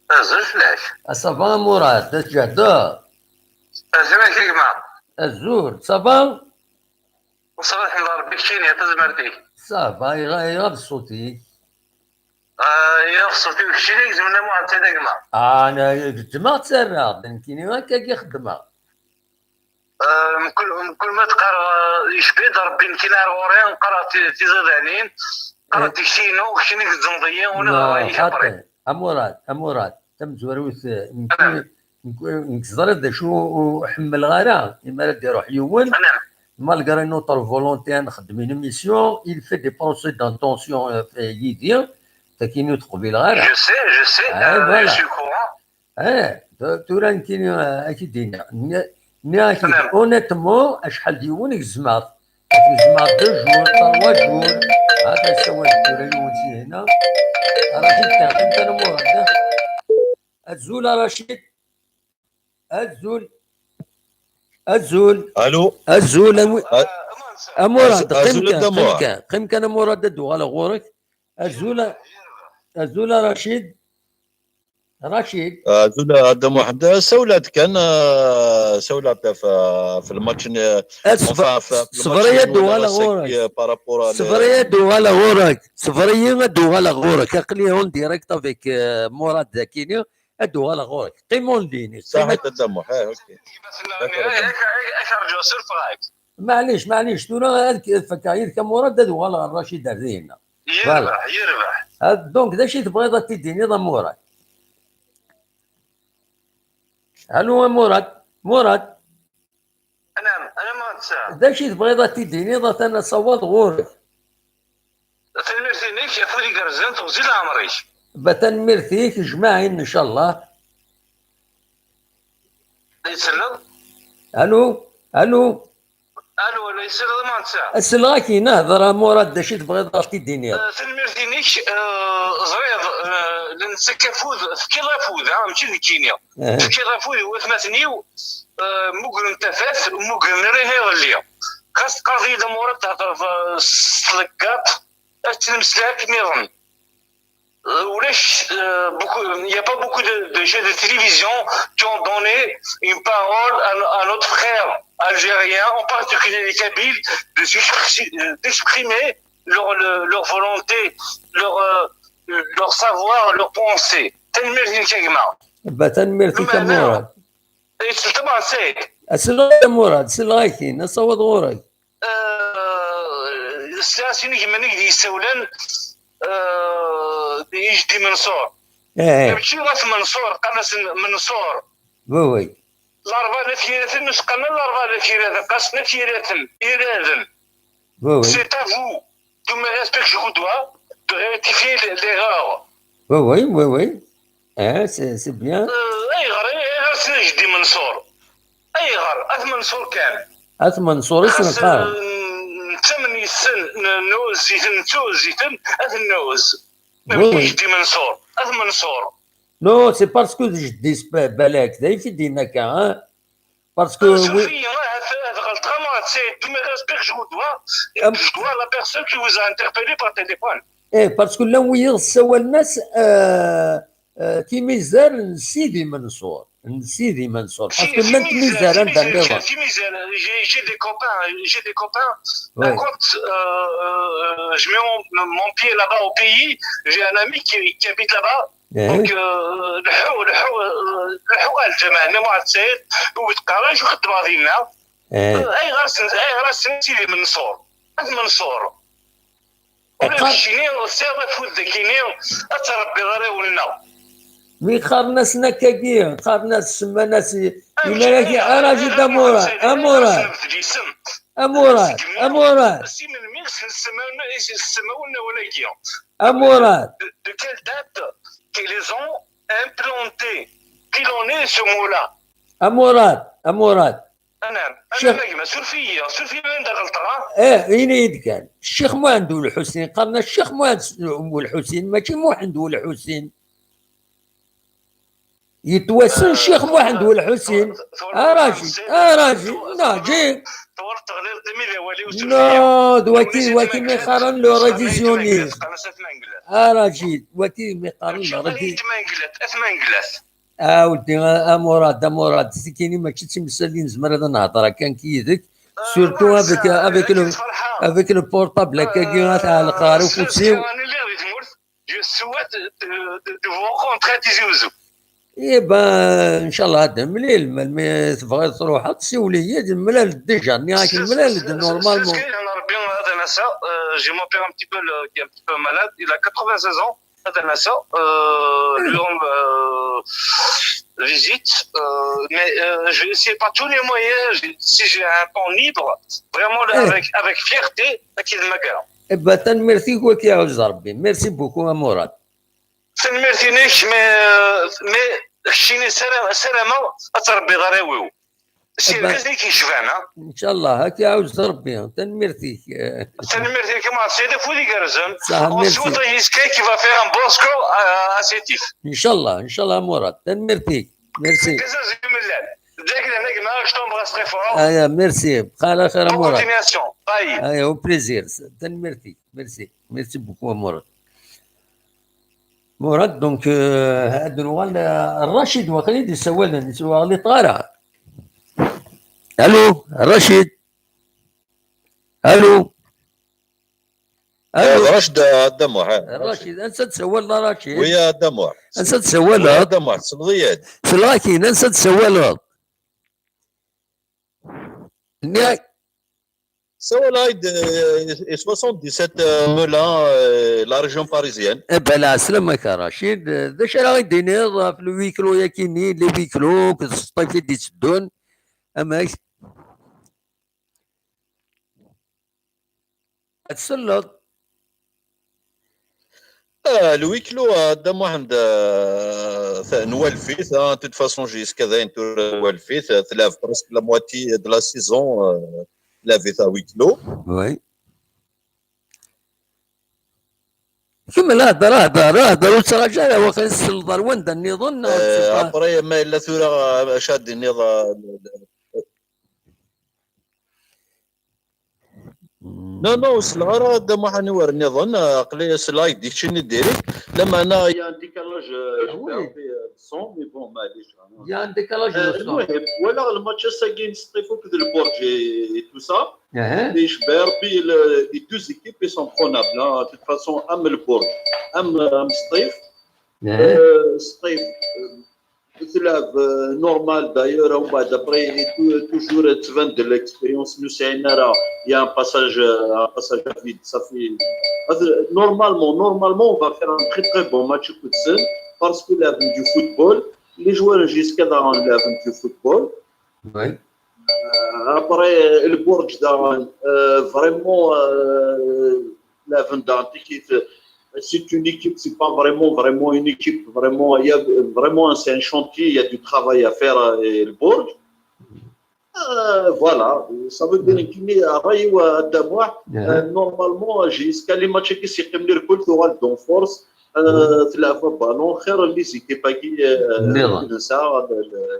Azul fell-ak. Ah, ça va, Murad, d tǧehdeḍ? Azul, a gma. Azul, ça va? Ṣṣeḥ, ḥmed Ṛebbi, keččini, a tazmert-ik. Ça va, iɣ-, iɣab ṣṣut-ik. Ah, iɣab ṣṣut-iw, keččini, gezmen amuɣ anta d gma. Ah, ana gezzmeɣ, ttarraɣ-d, nekkini akka i xeddmeɣ. Ah, mkul, mkul ma teqqareḍ, ah, yecbi-d Ṛebbi, nekkini ar ɣur-i, qqareɣ ti-, tiẓidanin, qqareɣ tikti-inu, keččini tgezzmeḍ-iyi, wana xaṭi. A Murad, a Murad, tamezwarut, eh, nekk, nekk, nekk teẓriḍ d acu ur ḥemmleɣ ara, imi ara d-iruḥ yiwen, malgré notre volonté ad nxeddem une émission, il fait des procès d'intention, euh, yid-i, takini ur t-qbileɣ ara. Je sais, je sais, ah, euh, voilà. Je suis au courant. Eh, tu-, tura nekkini, eh, ad k-id-iniɣ. Nni-, nniɣ-ak-id, honnêtement, acḥal d yiwen i gezmeɣ. Gezmeɣ deux jours, trois jours. Hata yessawal tura yiwen si hna. Racid, qqim kan a Murad. Azul a Racid. Azul. Azul. Allô. Azul, a Mu-, a-, a Murad, az-, qqim azul kan, a Dda Muḥ. Qqim kan, qqim kan a Murad, ad uɣaleɣ ɣur-k. Azul a, azul a Racid. Racid. Azul a Dda Muḥend, sawlat kan, ah, sawlat f-, f lmatch-nni, eh, enfin, f-, f lmatch-nni ad uɣaleɣ ɣur-k. Par rapport à, ṣber-iyi ad uɣaleɣ ɣur-k. Ṣber-iyi ad uɣaleɣ ɣur-k. Aql-i en direct avec, euh, Murad Dakini. Ad uɣaleɣ ɣur-k. Qqim en ligne. Saḥit a Dda Muḥ, eh, ok. D'accord. Maɛlic, maɛlic, tura ad k-, ad fakkeɣ yid-k a Murad, ad uɣaleɣ ɣer Racid ar dinna. Voilà. Yerbeḥ, yerbeḥ. Ah, donc, d acu i tebɣiḍ ad t-id-tiniḍ a Murad? Allô, a Murad? Murad? Anam, anam ad tesɛa. D acu i tebɣiḍ ad t-id-tiniḍ, atan asawaḍ ɣur-k? Tanemmirt-inek, afud igerrzen, teɣzi leɛmer-ik. Ba tanemmirt-ik, jmaɛin, ncallah. Ad yi-tselleḍ? Allô? Allô? Allô, allô, yessirad ma netta. Asleɣ-ak-in, hder a Murad, d acu i tebɣiḍ ad ɣ-t-id-tiniḍ? Eh, tanemmirt-inek, eh, ẓriɣ, eh, la nettak afud, tefkiḍ afud, ha, mačči d nekkini. Eh. Tefkiḍ afud i watmaten-iw, eh, mmugren tafat, mmugren rin iḍelli. Xas teqqareḍ-iyi-d a Murad, theddreḍ, eh, s tleggaṭ, ad ttnemmeslayeɣ akken nniḍen. euh, وليش, euh, beaucoup, il n'y a pas beaucoup de, de chaînes de télévision qui ont donné une parole à, à notre frère algérien, en particulier les Kabyles, de s'exprimer, d'exprimer leur, leur, leur volonté, leur, euh, leur savoir, leur pensée. Tanemmirt-inek a gma. Ba tanemmirt-ik a Murad. Yettleṭṭem ɣer Saɛid. Asleɣ-ak a Murad, selleɣ-ak-in, asawaḍ ɣur-k. Sliɣ-as i gma-nnek d yessawlen, euh, i jeddi Menṣur. Eh, Mačči ɣas Menṣur, qqaren-as Menṣur. oui, oui. Larebɛa n At Yiraten, ur s-qqaren ara Larebɛa n At Yiraten, qqaren-as At Yiraten, Iraden. Oui, oui. C'est à vous, tous mes respects que je vous dois, de rectifier l-, l'erreur. Oui, oui, oui, oui. Eh, c'est c'est bien. Euh, ayɣer, ayɣer s-nnan jeddi Menṣur? Ayɣer? At Menṣur kan. At Menṣur i Xas, s-neqqar. euh, nettamen yes-sen, n-, nɛuzz-iten, nettɛuzz-iten, ad ten-nɛuzz. Oui, Mačči oui. jeddi Menṣur, At Menṣur. Non, c'est parce que je dis pas, balak, d ayf i d-yenna akka, hein? Parce que oui. Surfez-iyi, ahat, ahat ɣelṭeɣ, ma ahat c'est tous mes respects que je vous dois, et Am- que je dois à la personne qui vous a interpellé par téléphone. Eh, parce que llan wiyaḍ ssawalen-as, euh, euh, timizar n Sidi Menṣur. N Sidi Menṣur. Parce que llant timizar anda nniḍen. J'ai, j'ai des copains, j'ai des copains. Ouais. Quand, euh, euh, je mets mon, mon pied là-bas au pays, j'ai un ami qui, qui habite là-bas. Eh, Donc, euh, leḥḥu, leḥḥu, euh, leḥḥu ɣer lǧameɛ-nni Muɛad Saɛid, u tqerrec u xeddmeɣ dinna. eh. Ayɣer sen-, ayɣer asen Sidi Menṣur? At Menṣur. Ula d Qqar- keččini, tesɛiḍ afud dagi-ni, ad tṛebbiḍ arraw-nneɣ. Mi qqaren-asen akkagi, qqaren-as, semman-as i-, imaraki, arajid a Murad, a Murad, a Murad, a Murad, Si melmi i sen-semmawen, i sen-semmawen awal-agi? a Murad. De, de quelle date qu'ils ont implanté, pilonné ce mot-là? A Murad, a Murad. Anam, Cheikh- anam a gma, surfez-iyi, surfez-iyi anda ɣelṭeɣ, ha? Eh, ini-yi-d kan. Ccix Muḥend Ulḥusin, qqaren-as Ccix Muḥend Ulḥusin, mačči Muḥend Ulḥusin. Yettwassen Ccix Muḥend Ulḥusin. Arajid, arajid, najid. Twalaḍ teɣliḍ d amidawali ur Non, d waki, d waki mi qqaren le révisionnisme. Arajid, waki mi qqaren le révisionnisme. Atmanglat, atmanglat. A weddi, a Murad, a Murad, tikini mačči d timsal i nezmer ad nehder akka nekk yid-k, surtout avec, avec le, avec le portable akkagi ad tɛelleq ɣer ufus-iw. Lliɣ di tmurt, je souhaite de, de, de vous rencontrer à Tizi Ouzou. Eh ben, ncallah ad nemlil, melmi tebɣiḍ truḥeḍ, siwel-iyi-d, nemlal-d déjà, nniɣ-ak nemlal-d normalement. Rebbi ad nasa, euh, j'ai mon père un petit peu, le, qui est un petit peu malade, il a quatre-vingt-seize ans. Ad nasa, euh, lui rendre, euh, visite, euh, mais, euh, je vais essayer par tous les moyens, j'ai, si j'ai un temps libre, vraiment, là, Eh. avec, avec fierté, ad k-id-mmagreɣ. Eh ben, tanemmirt-ik, waki iɛuzz Rebbi. Merci beaucoup, a Murad. Tanemmirt-inek, mais, euh, mais keččini ssara-, ssarameɣ ad tṛebbiḍ arraw-iw. Si Eh ben, lgaz i k-yecban, ha? Ncallah, ad k-iɛuzz Rebbi. Tanemmirt-ik. Tanemmirt-ik a Muɛad Saɛid, afud igerrzen. Saha, merci. Ensuite, Yiska qui va faire un bon score à, à Sétif. Ncallah, ncallah, a Murad. Tanemmirt-ik. Merci. Argaz azemellal. Jack, je t'embrasse très fort. Aya, merci. Bqa ɛla xir, a Bonne Murad. Continuation. Bye. Aya, au plaisir. Tanemmirt-ik. Merci. Merci beaucoup, a Murad. Murad, donc, euh, ad nuɣal, euh, Racid, waqil i d-yessawalen, ur ɣliṭeɣ ara. Allô, Racid. Allô. Allô. Eh, Racid, a Dda Muḥ, eh. Racid, ansa d-tsawaleḍ a Racid? Oui, a Dda Muḥ. Ansa Oui, a d-tsawaleḍ? Dda Muḥ, tessneḍ-iyi-d. Selɣakin, ansa d-tsawaleḍ? Nniɣ-ak. Sawaleɣ-ak-d, eh, i soixante-dix-sept, eh, Melun, eh, la région parisienne. Eh ben, lɛeslama-k a Racid. Eh, d acu ara ɣ-d-tiniḍ ɣef le huis clos-yaki-nni, les huis clos, akked tseṭṭif i d-itteddun? Amek? Ad tselleḍ. Ah, le huis clos, a Dda Muḥend, eh, nwalef-it, hein, de toute façon, jusqu'à dayen tura nwalef-it, eh, tlab presque la moitié de la saison, eh, tlab-it à huis clos. Oui. Kemmel hder, hder, hder, ur ttṛaǧu ara, waqil tselleḍ ar wanda nniḍen, neɣ Eh, tselleḍ? Après, ma yella tura, eh, acu ad d-tiniḍ, eh, Mm. Non, non, ur selleɣ ara Dda Muḥ aniwer nniḍen, aql-i selleɣ-ak-d i keččini direct. Lameɛna, il y a un décalage, euh, je perds, euh, le son, mais bon, maɛlic. Il y a un décalage de son. المهم، walaɣ le match ass-agi n Sṭif akked Lburǧ et, et tout ça. Yecba Rebbi, le, les deux équipes, ils sont prenables, hein. De toute façon, am Lburǧ, am, am Sṭif, euh, Sṭif, euh, تلعب، euh, normal d'ailleurs، ومن بعد après, et tou-, toujours تبان de l'expérience. نو سعينا راه il y a un passage, euh, un passage à vide, ça fait, normalement, normalement, on va faire un très, très bon match, parce que لعبن du football, les joueurs jusqu'à là لعبن du football. Oui. Euh, après, Lburǧ, euh, vraiment, euh, لعبن dans l'équipe, c'est une équipe, c'est pas vraiment, vraiment une équipe, vraiment, il y a vraiment, c'est un chantier, il y a du travail à faire, euh, et Lburǧ. Euh, voilà, ça veut dire que رأيي وهذا واحد. Euh, normalement, jusqu'à les matchs qui s'y كل تغال dans force, euh, تلعب ballon خير les équipes qui, euh, نسعى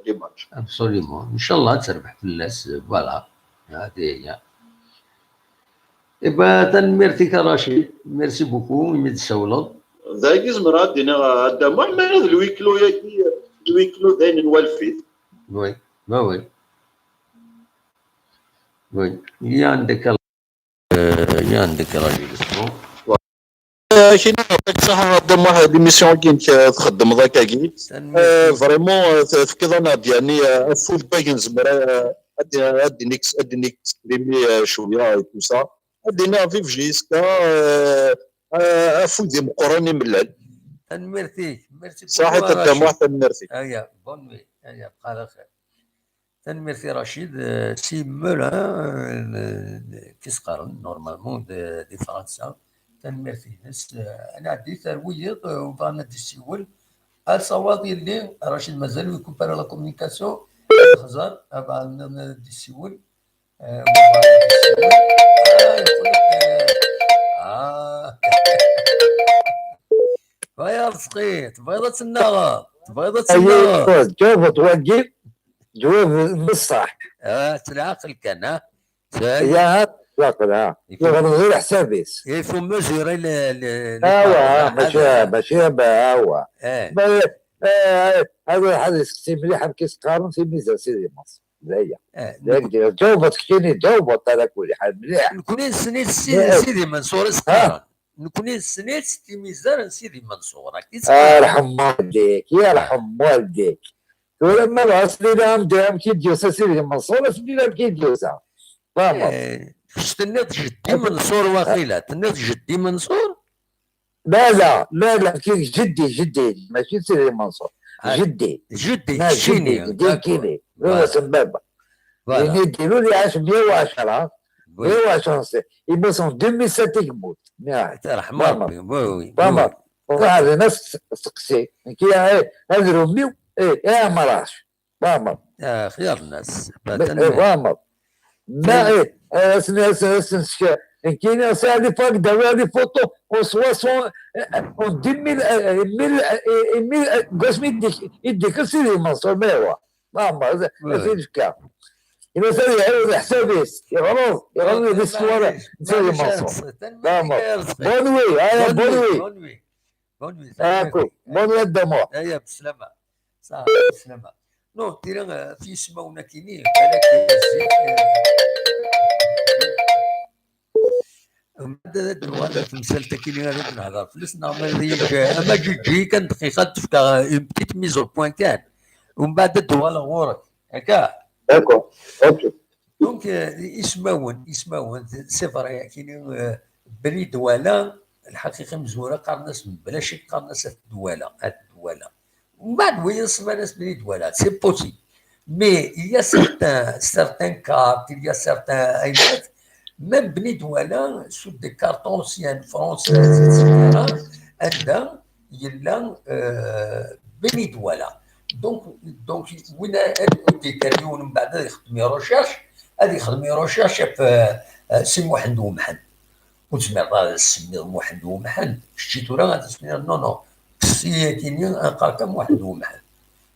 les matchs. Absolument. إن شاء الله تربح في الناس. Voilà. هذه هي. إبا، tanemmirt-ik a Rachid. Merci beaucoup imi d-tsawleḍ. Dagi zemreɣ ad d-iniɣ a Dda Muḥ, ma d le huis clos-agi, le huis clos d ayen n walfit. Oui, bah oui. Oui, il y a un décalage. Euh, il y a un décalage de son. Kina, يعطيك الصحة a Dda Muḥ, l'émission-agi-inek, euh, txeddmeḍ akkagi. Tanemmirt. Euh, vraiment, euh, t-, tefkiḍ-aneɣ-d, yani, euh, afud bac nezmer, euh, ad, ad n-ex-, ad n-exprimer, euh, cwiya et tout ça. Ad d-iniɣ vive J S K, euh, euh, afud imeqqran imellal. Tanemmirt-ik. Merci beaucoup. Ṣaḥit a Dda Muḥ, tanemmirt-ik. Aya, bonne nuit. Aya, bqa ɛla xir. Tanemmirt i Rachid, euh, si Melun, euh, n-, n-, kis qqaren, normalement, de, di Fransa. Tanemmirt-ines. Euh, ad nɛeddi ar wiyiḍ, euh, bɣan ad d-issiwel. Asawaḍ yelli, Rachid mazal ur ikumpara la communication. Xẓer, abɛad nniḍen ad d-issiwel. Euh, bɣan ad d-issiwel. Ah, yeqqel-d, euh, ah. Baya Rezqi, tebɣiḍ ad tennaɣeḍ? Tebɣiḍ ad tennaɣeḍ? Ǧaweb-d wagi. Ǧaweb n ṣṣeḥ. Ah, s lɛaqel kan, ha? Ya, ha, lɛaqel, ha. Yeɣleḍ ɣer leḥsab-is. Il faut mesurer le, le, les paroles, ha, mačči, mačči, awa. Eh. Ma, eh, eh, ad, ad iseqsi mliḥ amek i s-qqaren timizan Sidi Menṣur. D aya. Eh, d aya nekk-, ǧawbeḍ keččini, ǧawbeḍ ala kulli ḥal mliḥ. Nekni nessen-itt si-, Sidi Menṣur i s-qqaren. Nekni nessen-itt timizar n Sidi Menṣur, akka i tt-qqaren. Arḥem waldik, yarḥem waldik. Tura ma lɛeṣli la am-d-, amek i d-yusa Sidi Menṣur, asmi la amek i d-yusa. Tfahmeḍ? Eh, kečč tenniḍ jeddi Menṣur waqila, tenniḍ jeddi Menṣur? La, la, la, la, كي جدي، جدي، ماشي سيدي منصور. Ah, جدي. Jeddi, keččini, jeddi, d'accord. Kini. Voilà. Baba. Voilà. Ini dilu li عاش مية وعشرة. Oui. مية وعشرة سنة. Imus en deux mille sept i yemmut. Yarḥem Rebbi, oui, oui, oui. Tfahmeḍ? Ruḥ ar nnas steqsi. Nekk, eh, ad rummiw, eh, eh, ma raḥ. Tfahmeḍ? Ah, xyar nnas. Tfahmeḍ? Ma, eh, asen, asen, asen, nekkini, ça, à l'époque, d'avoir des photos en soixante, en deux mille, euh, mille, euh, mille, euh, deg wasmi i d-, i d-yekker Sidi Menṣur, ma iruḥ. Tfahmeḍ? Ad t-id-fkeɣ. Imas ad iɛiwed leḥsab-is. Yeɣleḍ, yeɣleḍ di ṣṣwara n Sidi Menṣur. Tfahmeḍ? Bonne nuit, bonne nuit. Bonne nuit. Bonne nuit, Dda Muḥ. Aya, beslama. Saɛa, beslama. Non, tira, eh, f yismawen akini, balak, eh, zik, eh, umbeɛd ad d-nuɣal ɣer temsalt akini ara d-nehder fell-as, neɣ ma d-yek, eh, ama ǧiǧi kan dqiqa ad d-fkeɣ, eh, une petite mise au point kan. Umbeɛd ad d-uɣaleɣ ɣur-k. Akka? D'accord. Ok. Donc, euh, ismawen, ismawen, c'est vrai, akini, euh, Bni Dwala, lḥaqiqa imezwura qqaren-as mebla ccek, qqaren-as At Dwala, At Dwala. Mbeɛd wiyaḍ semman-as Bni Dwala, c'est possible. Mais il y a certains, certains cas, il y a certains aymat, même Bni Dwala, sous des cartes anciennes, françaises, et cetera, anda yella, euh, Bni Dwala. Donc, donc, win a, ad d-yekker yiwen mbeɛd ad ixdem i recherche, ad ixdem i recherche ɣef, euh, Si Muḥend Umḥend. Ur tezmireḍ ara ad as-tsemmiḍ Muḥend Umḥend. Kečči tura ad as-tiniḍ, non, non, kkes-iyi akini, ad qqar kan Muḥend Umḥend.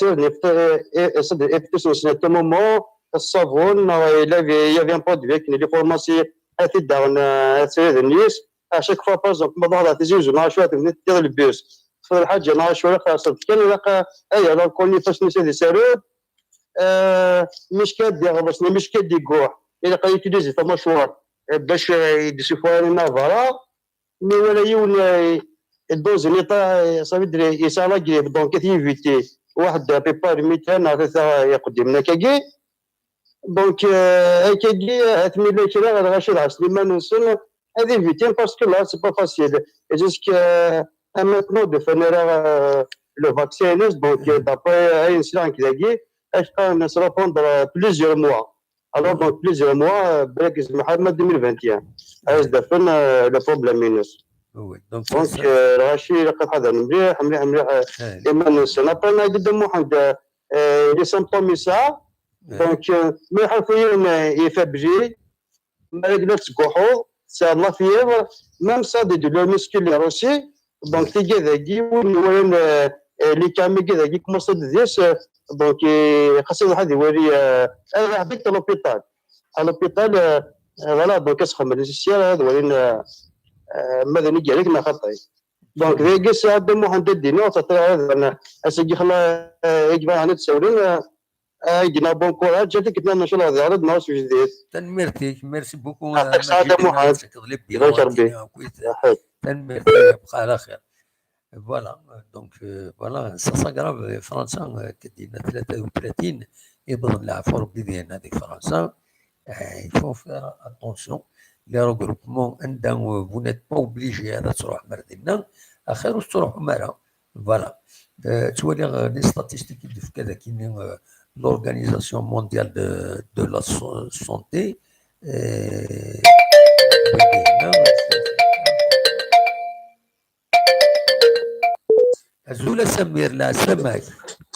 sired ifṭisen-nsen à tout moment, ṣṣabun, neɣ il y avait un produit akken les pharmacies ad t-id-aɣen, ad siriden yes. À chaque fois, par exemple, ma ḍahreɣ Tizi Uzzu neɣ acu, ad tebdiḍ le bus, teṭṭfeḍ lḥaǧa neɣ acu, ara xerṣeḍ kan, ilaq ad yerr alcohol ifassen-is ad isared. Micka ad d-iɣḍes neɣ micka ad d-iguḥ, ilaq ad yutilizi tamacwart bac ad d-isuffeɣ ayen-nni ɣer berra. Mi wala yiwen, euh, dans un état, euh, ça veut dire, yesɛa la grippe, donc ad t-yiviti waḥed à peu près meyya neɣ tlata iqeddimen akkagi. Donc, euh, akkagi, ahat mi llan kra ɣer lɣaci ad ɛassen iman-nsen, ad ivitin, parce que là, c'est pas facile. Jusqu'à maintenant, de faire, euh, le vaccin, donc, euh, d'après ayen sliɣ nekk dagi, ad qqaren se répandre plusieurs mois. Alors, donc, plusieurs mois, euh, Black Is Mohammed deux mille vingt et un. As-d-afen, euh, le problème-ines. Oui, donc Donc, euh, lɣaci ilaq ad ḥadren mliḥ, mliḥ, mliḥ, euh, iman-nsen. Après, Nna Dda Muḥend, euh, euh, les symptômes yesɛa. Donc, euh, ma iḥulfu yiwen, euh, ifabli, ma la tesguḥuḍ, tesɛiḍ la fièvre, même ça, des douleurs musculaires aussi. Donc, tigi dagi, win iwalan, euh, euh, les cas-agi dagi, commence ad deg-s, euh, donc, euh, xas ad iwali, euh, ad iruḥ direct à l'hôpital. À l'hôpital, euh, euh, voilà, donc, ad sxedmen les C R, ad walin, euh, euh, ma d nnig neɣ xaṭi. Donc, dagi, Sɛid Muḥend ad d-iniɣ, ur teṭṭiɣ ara d-, ass-agi xla, euh, i yebɣa ad d-sawlen, euh, euh, i yenna bon courage, ad k-tnan, ncallah, ad iɛreḍ neɣ s ujdid. Tanemmirt-ik, merci beaucoup. Yeɛṭik ṣṣeḥḥa, Dda Muḥend. Ibarek Rebbi. Tanemmirt-ik, bqa ɛla xir. Voilà, donc, euh, voilà, ça s'aggrave. Fransa, euh, akken d-yenna tlata u tlatin, iwweḍ leɛfu Rebbi deg Fransa. Euh, il faut faire attention. Les regroupements, anda, euh, vous n'êtes pas obligé ad truḥem ar dinna, axir ur tettruḥum ara. Voilà. Euh, ttwaliɣ, euh, les statistiques i d-tefka dagi, euh, l'Organisation Mondiale de, de la So-, Santé. Euh, Azul a Samir, lɛeslama-k.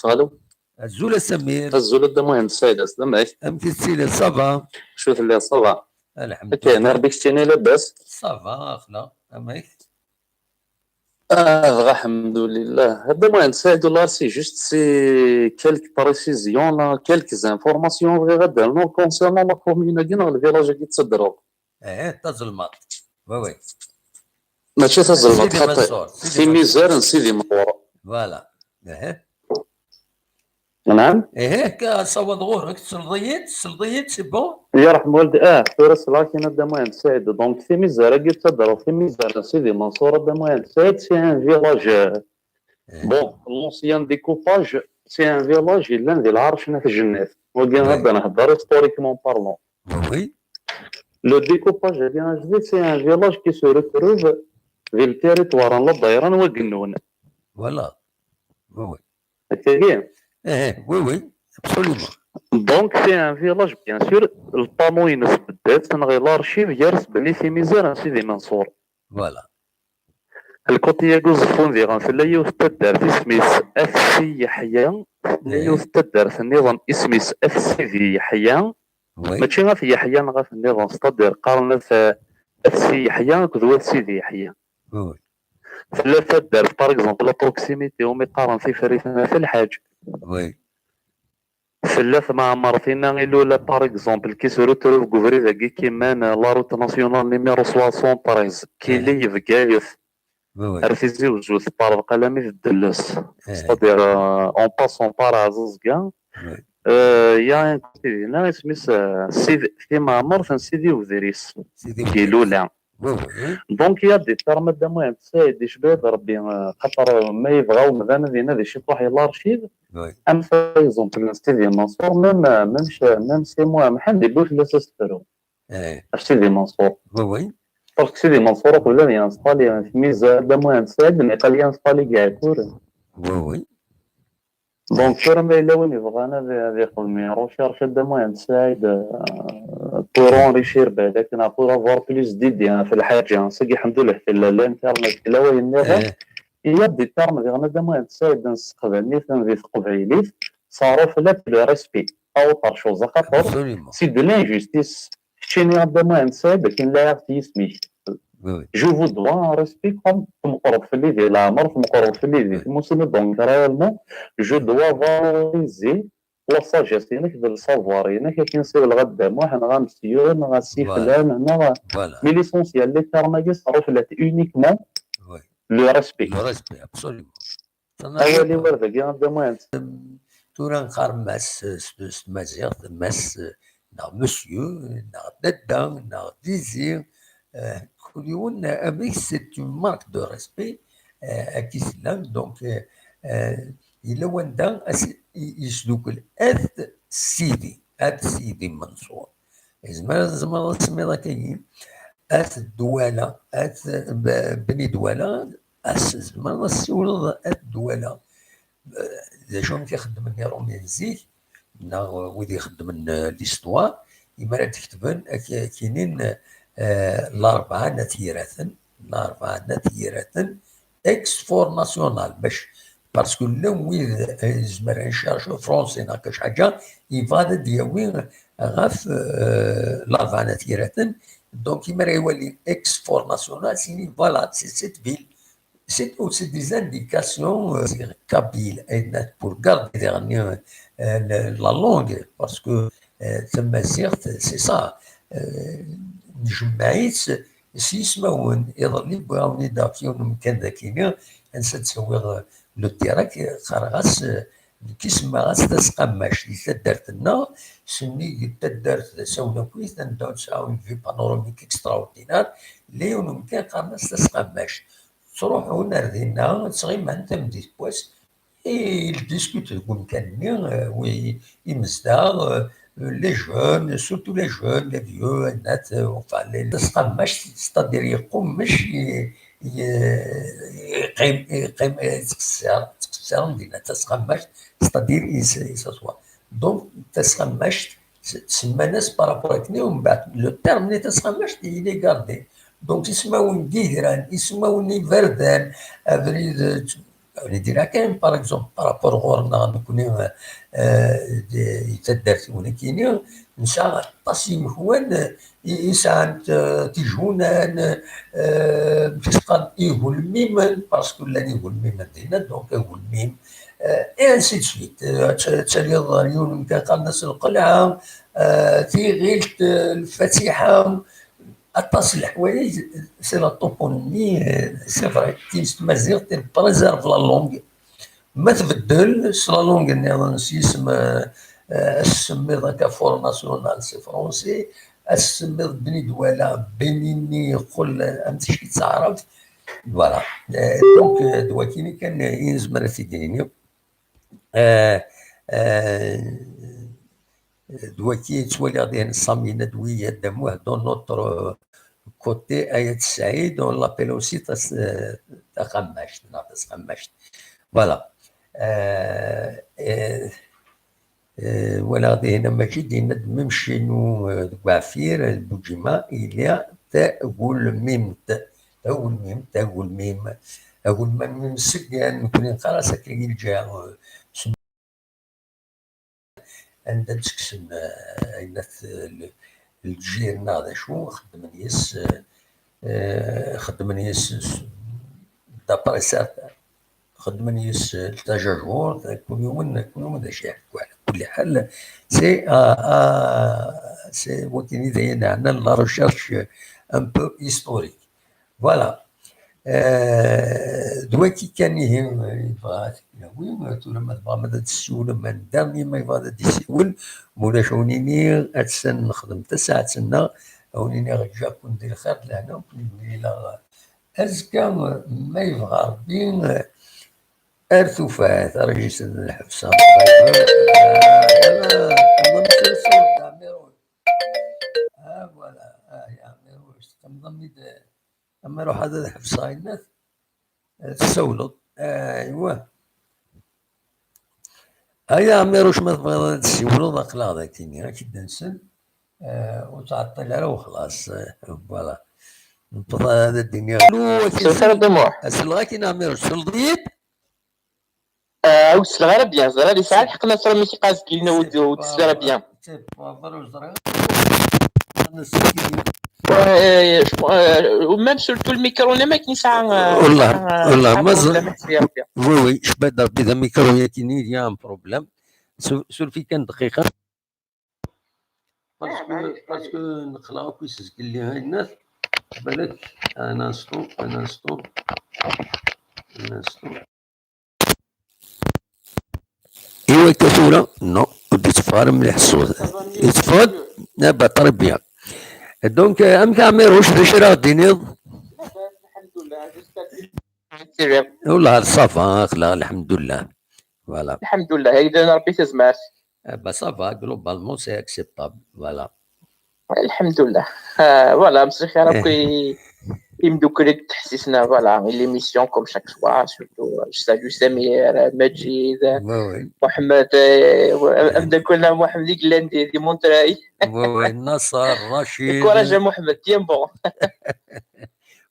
Allô. Azul a Samir. Azul a Dda Muḥend Saɛid, lɛeslama-k. Amek i tettiliḍ, ça va? Acu telliḍ, ça va? Alḥemdulillah. Rebbi keččini labas? Ça va, axla, amek? Ah, dɣa, alḥemdulillah. A Dda Muḥend Saɛid, là, c'est juste, c'est quelques précisions, là, quelques informations bɣiɣ ad d-rnuɣ concernant la commune-agi neɣ le village-agi tettadreḍ. Eh, Tazelmaḍt. Oui, oui. Mačči Tazelmaḍt, Sidi xaṭi. Mansour, Sidi Timizar n Sidi Menṣur. Voilà. Eh, Naɛam? eh, ka sawaḍ ɣur-k, tesleḍ-iyi-d, tesleḍ-iyi-d, c'est bon? Yarḥem waldi, ah, tura sliɣ-ak-in a Dda Muḥend Saɛid. Donc, Timizar-agi tettadreḍ, Timizar n Sidi Menṣur, a Dda Muḥend Saɛid, c'est un village, euh, Eh, bon, l'ancien découpage, c'est un village yellan di lɛerc n At Jennat. Wagi Oui. ad d-nehder historiquement parlant. oui, oui. Le découpage, eh bien, je dis, c'est un village qui se retrouve di le territoire n Ladayra n Wagennun. Voilà. Oui, oui. Akkagi. Eh, oui, oui, absolument. Donc, c'est un village, bien sûr, le panneau-ines beddat, neɣ l'archive, gar Bni Timizar n Sidi Menṣur. Voilà. Lkuṭi-agi uẓeffun diɣen, tella yiwet n taddart isem-is At Si Yeḥya, tella Eh. yiwet n taddart nniḍen isem-is At Sidi Yeḥya, Oui. Mačči At Yeḥya neɣ At nniḍen, c'est-à-dire qqaren At, At Si Yeḥya akked Wat Sidi Yeḥya. Oui, oui. Tella taddart, par exemple, la proximité umi qqaren Tifrit n At Lḥaǧ. Oui. Tella tmeɛmert-inna ilula, par exemple, qui se retrouve deg ubrid-agi kiman, la route nationale numéro soixante-treize, Kili, Bgayet, Oui, oui. ar Tizi Uzzu, teṭṭerḍeq alami d Delles. Eh, C'est-à-dire, euh, en passant par Ɛeẓẓga, oui. euh, il y a un côté dinna, isem-is, euh, Sidi, timeɛmert n Sidi Udris, Sidi qui est Lula. Oui, oui. Donc, il y a des termes de moyens, c'est des cheveux de Rabbi, euh, xaṭer, euh, ma yebɣa umdan ad inadi ciṭuḥ i l'archive, Oui. am par exemple n Sidi Mansour, même, euh, même, ch- même si Mohamed, il bouge le sestro. Eh, Sidi Mansour. oui, oui. Parce que Sidi Mansour, il a installé un mise de moyens, c'est de mettre installé Gakour. Oui, oui. Donc, tura ma yella win yebɣan ad ad ixdem une recherche de moyens, c'est de, euh, pour enrichir, ben, pour avoir plus d'idées, hein, في الحاجة. C'est que, الحمد لله, في ال-, l'internet, la وين نظر. Eh, Il y a des termes, il y a des moyens, c'est de نستخدم في تقبيليت, ça reflète le respect. Pas autre chose, خاطر absolument. C'est de l'injustice. كتشيني هذا ما نسى كاين لا يعرف يسميك. Oui, oui. Je vous dois un respect comme تمقرب في اللي ديال العمر, تمقرب في اللي ديال Oui. المسلم. Donc, réellement, je dois valoriser la sagesse, ينك ذا السافوار, ينك كي نسير الغدا, مو حنا غا مسيو, نغا سي Voilà. فلان, نغا. Voilà. Mais l'essentiel, les termes, ça reflète uniquement Oui. le respect. Le respect, absolument. Awali wer dagi, هذا ما نسى. Tura nqar mass s, s tmaziɣt, mass neɣ monsieur, neɣ dadda, neɣ zizi, euh, kul yiwen, amek, c'est une marque de respect, euh, ad k-islan. Donc, euh, euh, yella wanda as-, i-, yesdukel At Sidi, At Sidi Mansour. Yezmer, tzemreḍ ad tsemmiḍ akkagi, At Dwala, At B-, Bni Dwala, as-, tzemreḍ ad tessiwleḍ At Dwala. Eh, d acu amek i xeddmen Iṛumyen zik, neɣ wid ixeddmen, eh, l'histoire, imi ara d-ketben, ak-, ak-inin, eh, Larebɛa n At Yiraten, Larebɛa n At Yiraten, ex Front National, bac, parce que llan wid, eh, izmer ad ncercu français neɣ kac ḥaǧa, yebɣa ad d-yawi ɣef, eh, Larebɛa n At Yiraten. Donc, imi ara iwali ex Front National, c'est, voilà, c'est cette ville. C'est aussi des indications, euh, kabyles, et pour garder, euh, la, la langue, parce que, euh, tamaziɣt, c'est ça. Euh, njemmeɛ-itt s yismawen. Iḍelli wwiɣ-awen-id ɣef yiwen umkan dagini, ansa d-ssawiɣ, euh, le direct, qqareɣ-as, euh, nekk i semmaɣ-as Tasqammact di taddart-nneɣ, sennig taddart d tawnakit, anda ur tesɛa une vue panoramique extraordinaire, yella yiwen umkan qqaren-as Tasqammact. Ttruḥun ar dinna, ttɣiman tameddit n wass, ils discutent deg umkan-nni, euh, wi, imezdaɣ, euh, les jeunes, surtout les jeunes, les vieux, net, euh, enfin, les, Tasqammact, c'est-à-dire yeqqummec, i, i, yeqqim, yeqqim, yettqessir, ttqessiren dinna Tasqammact, c'est-à-dire il se, il s'assoit. Donc, Tasqammact, s-, semman-as par rapport akken, umbeɛd, le terme-nni Tasqammact, il est gardé. Donc, ismawen n yigran, ismawen n iberdan, abrid, euh, Ur d-ira kan, par exemple, par rapport ɣur-neɣ nekkni, eh, di, di taddart-iw nekkini, nesɛa aṭas n yimekwan, eh, i, i sɛan, eh, tijunan, eh, amek i s-qqaren, igelmimen, parce que llan igelmimen dinna, donc agelmim, eh, et ainsi de suite. Eh, ad t-, ad taliḍ ɣer yiwen umkan qqaren-as lqelɛa, eh, tiɣilt, eh, lfatiḥa, aṭas n leḥwayeǧ, c'est la toponymie, euh, c'est vrai, s tmaziɣt, elle préserve la langue. Ma tbeddel s la langue nniḍen, s yisem, euh, euh, ad s-semmiḍ akka Front National, c'est français, ad s-semmiḍ Bni Dwala, Benini, yeqqel am ticki d taɛrabt. Voilà. Euh, donc, euh, d wakini kan i nezmer ad t-id-nini. Euh, euh, d waki yettwaliɣ dihin Sami Nadwi, Adamu, dans notre côté, Ayat Saïd, on l'appelle aussi tas-, euh, Taxammact, neɣ Tasxammact. Voilà. Euh, euh, euh, walaɣ dihin Majid yenna-d même chez nous, euh, deg Uɛfir, Bujima, il y a Tagulmimt. Tagulmimt, Tagulmim. Agulmim seg, nekkni neqqar-as akka i lǧiha, euh, anda d-sseksen, eh, ayennat, eh, l-, lǧir-nneɣ d acu, xeddmen yes, eh, eh, xeddmen yes s-, d'après certains, xeddmen yes, eh, tajajurt, kul yiwen, kul yiwen d acu iḥekku. Ɛla kulli ḥal, c'est, ah, ah, c'est wakken i d ayen ɛnan la recherche un peu historique. Voilà. Euh, d waki kan ihi, euh, yebɣa ad t-nawi, euh, tura ma tebɣam ad d-tessiwlem, un dernier ma yebɣa ad d-yessiwel, ma ulac ad wen-iniɣ, attan nexdem tasaɛet-nneɣ, ad wen-iniɣ ǧǧakum di lxir d lehna, ur ken-id-mlileɣ azekka, euh, ma yebɣa Rebbi, euh, ar tufat, ar ijisen n lḥebs, ah, voilà, temmam s ṣṣut, Ɛmiruc. Ah, voilà, ah, ya Ɛmiruc, teqqneḍ-am-id. Ama ruḥ ad ḥebseɣ ayennat, eh, tessawleḍ. Aywa. Ay Ɛmiruc, ma tebɣiḍ ad d-ssiwleḍ, aql-aɣ dagi, ad k-id-nsen. Eh, ur ttɛeṭṭil ara, wexlaṣ. Eh, voilà. Neṭṭef ad d-iniɣ. Alo, akin Sɛid Muḥ. Selleɣ-ak-in, Ɛmiruc, tselleḍ-iyi-d? Ah, ur selleɣ ara bien, ẓriɣ yesɛa lḥeqq Nasser, amek iqas deg-i ur, ur tesliḍ ara bien. C'est pas vrai, ur ẓriɣ. Eh, je crois, eh, même surtout le micro, même akken yesɛa, eh, والله، yesɛa, eh, والله yesɛa ما problème, ẓ-، oui, oui, je peux dire, le micro, il y a un problème. Sur, sur le week-end, دقيقة. Parce que, parce que neqleɣ akk isezgel-nni ayennat. Balak, un instant, un instant, un instant. Iwa akka tura? Non, ur d-yetteffeɣ ara mliḥ ṣṣut. Yetteffeɣ-d? Ah bah, très bien. Donc, euh, amek a Ɛmiruc, d acu ara ɣ-d-tiniḍ? Wellah, ça va, aql-aɣ, lḥemdullah. Voilà. Lḥemdullah, ad d-yini Rebbi tazmert. Eh ben, ça va, globalement, c'est acceptable. Voilà. Lḥemdullah. Ah, voilà, msixir akk i, Imdukkel i yettḥessisen, voilà, i l'émission comme chaque soir, surtout, euh, je salue Samir, euh, Majid, euh, Mohamed, euh, amdakkel-nneɣ Mohamed i yellan di, di Monterrey. Nasser, Rachid. Encourage à Mohamed, tiens bon.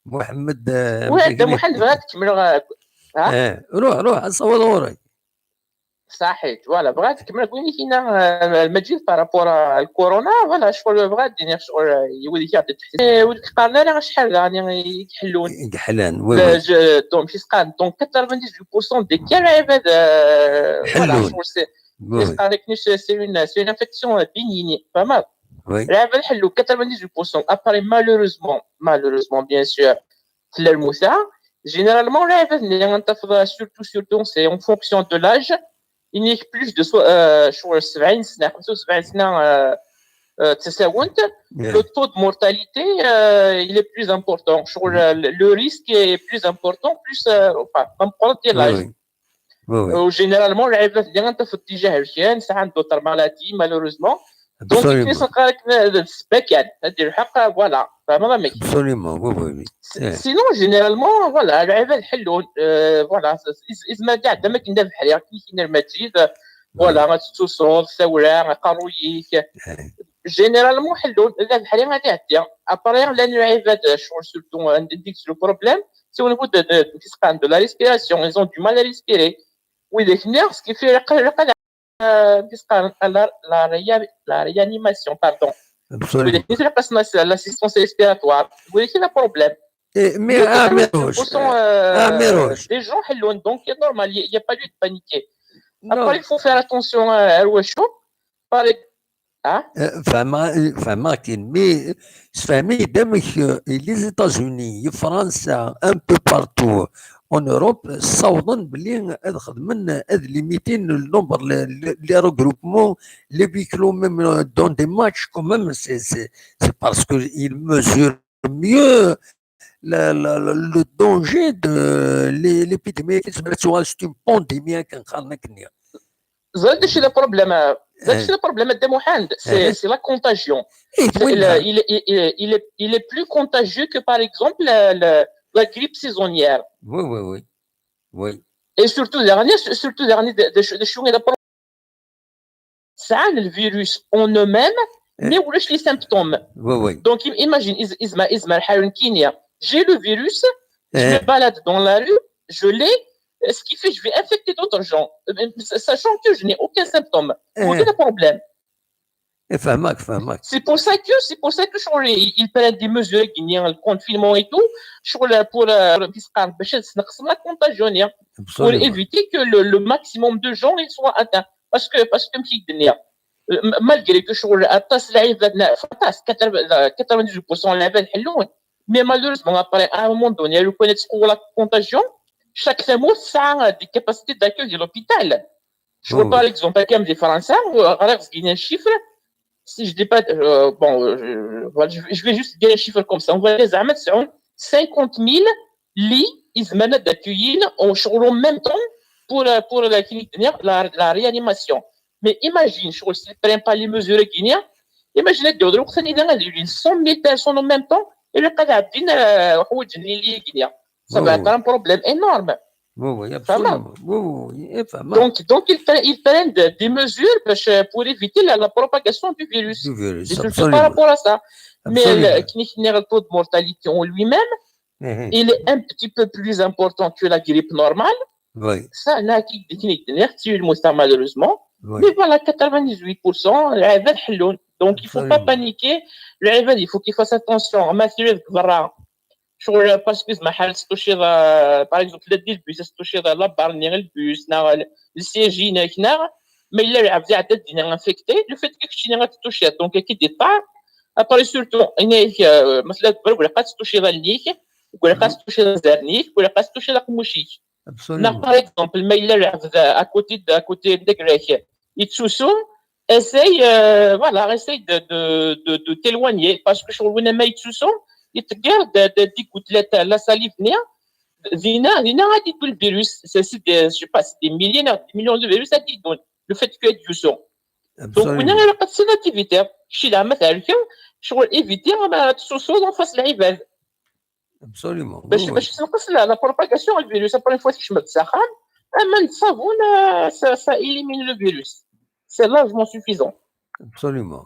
Mohamed, euh, ouais, Mohamed, bɣiɣ ad kemmleɣ, euh, ha? Eh, ruḥ, ruḥ, asawaḍ ɣur-i. Saḥit, voilà, bɣiɣ ad kemmleɣ win i k-yenna, euh, Majid par rapport à le corona, voilà, ccɣel bɣiɣ ad d-iniɣ ccɣel, euh, i wid i k-aɣ-d-ittḥessisen. Eh, ur d-qqaren ara acḥal daɣen i, i iḥellun. I iḥellan, oui, oui. Donc, i s-qqaren, donc, quatre-vingt-dix-huit pour cent des cas, lɛibad, euh, voilà, ccɣel, c'est, i s-qqaren akken, c'est, c'est une, c'est une infection, euh, bénigne, pas mal. Oui. Lɛibad ḥellu, quatre-vingt-dix-huit pour cent. Après, malheureusement, malheureusement, bien sûr, tella lmuta. Généralement, lɛibad-nni, anta tafḍa, surtout, surtout, c'est en fonction de l'âge. Il y a plus de so-, euh, ccɣel sebɛin sna, xemsa u sebɛin sna, euh, euh, d tasawent. Le taux de mortalité, euh, il est plus important. Ccɣel, euh, le, le risque est plus important, plus, euh, enfin, ma meqqret l'âge. Oui, oui. Oui, oui. Euh, généralement, lɛibad-nni, anta tafḍa déjà helken, sɛan d'autres maladies, malheureusement. Donc, absolument. Akken i s-neqqar akken, euh, d ssebba kan, ad d-ilḥeq, euh, voilà. Fehmeḍ amek? Absolument, oui, oui, oui. Si-, eh, sinon, généralement, voilà, lɛibad ḥellun, euh, voilà, s-, s-, izmer ad iɛeddi am akken d abeḥri, akken i k-yenna Majid, euh, voilà, ad tettusuḍ, tawla, aqerruy-ik. Eh. Généralement, ḥellun, d abeḥri ad iɛeddi. Après, llan lɛibad, euh, ccɣel surtout, euh, anda i deg-s le problème, c'est au niveau de, de, de, de la respiration, ils ont du mal à respirer. Widak-nni, ce qui fait, euh, la, la, la réa-, la réanimation, pardon. Absolument. Vous avez l'assistance respiratoire. Vous avez le problème. Eh, mais, ah, Mirouche, euh, des gens, donc, c'est normal, il n'y a, il y a pas lieu de paniquer. Après, il faut faire attention, euh, à l'ouachou. Par ex-, ah? Euh, fehmeɣ, fehmeɣ-kem, mais, euh, sfehmi-d amek, euh, les États-Unis, Fransa, un peu partout en Europe, ssawḍen belli ad xedmen, ad limitin le nombre, le, le, les regroupements, les huis clos, même, euh, dans des matchs, quand même, c'est, c'est, c'est parce qu'ils mesurent mieux la, la, la, le danger de l'é-, l'épidémie. C'est une pandémie, c'est le problème. C'est le problème de Mohamed, c'est, c'est la contagion. C'est le, il est, il est, il est, il est plus contagieux que, par exemple, la, la, la grippe saisonnière. Oui, oui, oui. Oui. Et surtout, dernier, surtout, dernier, de, de, de, de, ça, le virus en eux-mêmes, mais où les symptômes. Oui, oui. Donc, im-, imagine, is-, izmer, izmer, j'ai le virus, je me balade dans la rue, je l'ai, ce qui fait que je vais infecter d'autres gens, euh, sachant que je n'ai aucun symptôme. Aucun problème. Eh, fehmeɣ-k, fehmeɣ-k. C'est pour ça que, c'est pour ça que ccɣel, ils, ils prennent des mesures, il y a le confinement et tout, ccɣel pour, euh, pour, pour éviter que le, le maximum de gens ils soient atteints. Parce que, parce que, euh, m-, malgré que ccɣel, aṭas n lɛibad, aṭas, quatre-vingts, quatre-vingt-dix-huit pour cent n lɛibad ḥellun, mais malheureusement, après, à un moment donné, le point de la contagion, chaque tamurt a des capacités d'accueil de l'hôpital. Je vois, par exemple, à Cam de France, ɣriɣ-d un chiffre, si je dis pas, euh, bon, euh, je, voilà, je, je vais juste dire un chiffre comme ça, on va dire, cinquante mille lits, ils demandent d'accueillir en, en même temps pour, euh, pour la clinique, la, la réanimation. Mais imagine, ccɣel, s'ils ne prennent pas les mesures guinéennes, imagine, il y a cent mille personnes en même temps, et le cas d'Abdin, euh, ça va être un problème énorme. Oui, oui, absolument. Oui, oui, oui, fehmeɣ. Donc, donc ils prennent, ils prennent de, des mesures pour, pour éviter la, la propagation du virus. Du virus, absolument. Et surtout par rapport à ça. Mais le, le taux de mortalité en lui-même, il est un petit peu plus important que la grippe normale. Oui. Ça, là, qui, qui, qui, malheureusement. Oui. Mais voilà, quatre-vingt-dix-huit pour cent, lɛibad ḥellun. Donc, il faut pas paniquer. Lɛibad, il faut qu'ils fassent attention. Mathieu, voilà. Ccɣel, parce que ma ḥal tettuciḍ, euh, par exemple, la di le bus, tettuciḍ la barre, neɣ le bus, neɣ le, le siège, neɣ, neɣ, ma yella lɛebd iɛedda-d dinna infecté, le fait que keččini ad tettuciḍ, donc, ad k-id-iṭṭar. Après, surtout, inek, euh, ma tella tberrek, ilaq ad tettuciḍ allen-ik, ilaq ad tettuciḍ azar-nnek, ilaq ad tettuciḍ aqemmuc-ik. Absolument. Neɣ, par exemple, ma yella lɛebd à côté de, à côté n deg-k, yettusu, essaye, euh, voilà, essaye de, de, de, de t'éloigner, parce que ccɣel win ma yettusu, yettger de, de, des gouttelettes, la salive-nni, dinna, dinna ad yeddu le virus, c'est, c'est des, je sais pas, c'est des milliers, des millions de virus ad d-yeddun, le fait que ad yusu. Donc, winna ilaq ad tessineḍ ad t-éviter. Kečč daɣen ma thelkeḍ, ccɣel éviter ma tettusuḍ en face lɛibad. Absolument. Bac, oui, bac tenqes la, la propagation n virus. Après, une fois tekcmeḍ s axxam, aman d ṣṣabun, euh, ça, ça élimine le virus. C'est largement suffisant. Absolument.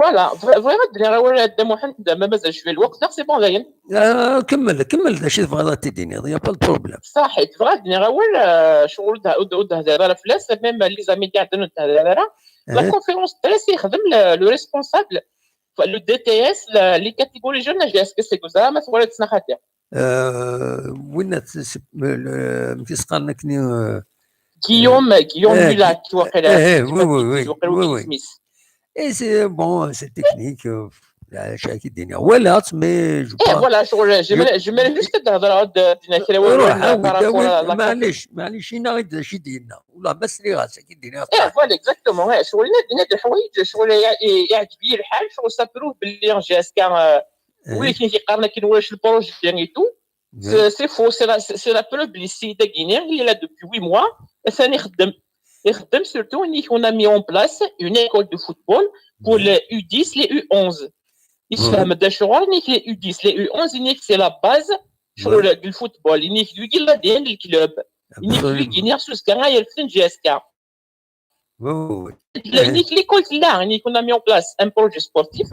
Voilà, bɣiɣ ad d-nniɣ awal a Dda Muḥend, ma mazal cwiya lweqt, neɣ c'est bon dayen? Ah, kemmel, kemmel d acu tebɣiḍ ad t-id-tiniḍ, y a pas de problème. Saḥit, bɣiɣ ad d-nniɣ awal, euh, ccɣel ur d-, ur d-, ur d-hder ara fell-as, même les amis d-iɛeddan ur d-hder ara. La conférence de presse yexdem le, le responsable, le D T S, la, les catégories jeunes, est-ce que c'est que ça, ma twalaḍ-tt neɣ xaṭi? Euh, winna t-, s-, le, amek i s-qqaren akkenni, euh, Guillaume, euh, Guillaume eh, Mulac, waqila, eh, eh, oui, oui, oui, oui, oui. Et c'est, bon, c'est technique, euh, la, chaque idée. Voilà, mais je eh, voilà, je, je, je, j'aimerais juste te dire, de, de, de, par rapport à la, معليش، il a dit, il a dit, voilà, exactement, ouais, شغل هنا، هنا الحوايج، شغل يع-، يعجبني الحال، شغل ça prouve باللي J S K, euh, ولكن كيقارن كي نواش le projet et tout. C'est, c'est faux, c'est la, c'est, c'est la preuve بلي السيد كيني il est là depuis huit mois، ثاني يخدم، يخدم surtout. On a mis en place une école de football pour les U dix, les U onze. يسفهم هذا الشغل، نيك les U dix، les U onze، نيك c'est la base شغل الفوتبول، نيك دويكي l'A D N الكلوب، نيك دويكي نيك سوس كان غير في J S K. Oui, oui, oui. نيك l'école تلا، نيك on a mis en place un projet sportif.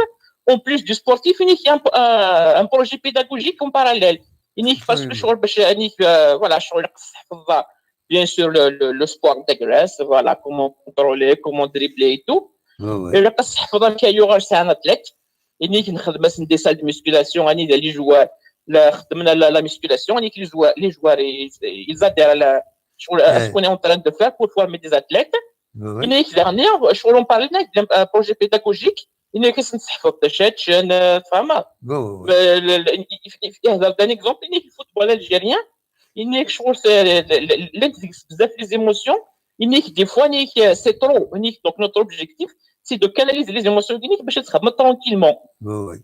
En plus du sportif, نيك un, euh, un projet pédagogique en parallèle. نيك parce que شغل باش نيك، euh, voilà، شغل يقص حفظ، bien sûr, le, le, le sport de Grèce, voilà, comment contrôler, comment dribbler et tout. Oui, oui. يقص حفظ كي يغرس عن athlète. نيك نخدم des salles de musculation، راني les joueurs، لا خدمنا la, la musculation، نيك les joueurs, les joueurs, ils, ils adhèrent à la, شغل، à ce qu'on est en train de faire pour former des athlètes. Oui, oui. نيك dernier، شغل on parle هناك d'un, euh, projet pédagogique، نيك كيس نتحفظ تشاتشن، فهمت؟ Oui, oui, oui. يهضر d'un exemple، نيك الفوتبول الجيريان، نيك شغل c'est, l'un des بزاف les émotions، نيك des fois نيك c'est trop، نيك donc notre objectif c'est de canaliser les émotions نيك باش تخدم tranquillement. Oui, oui.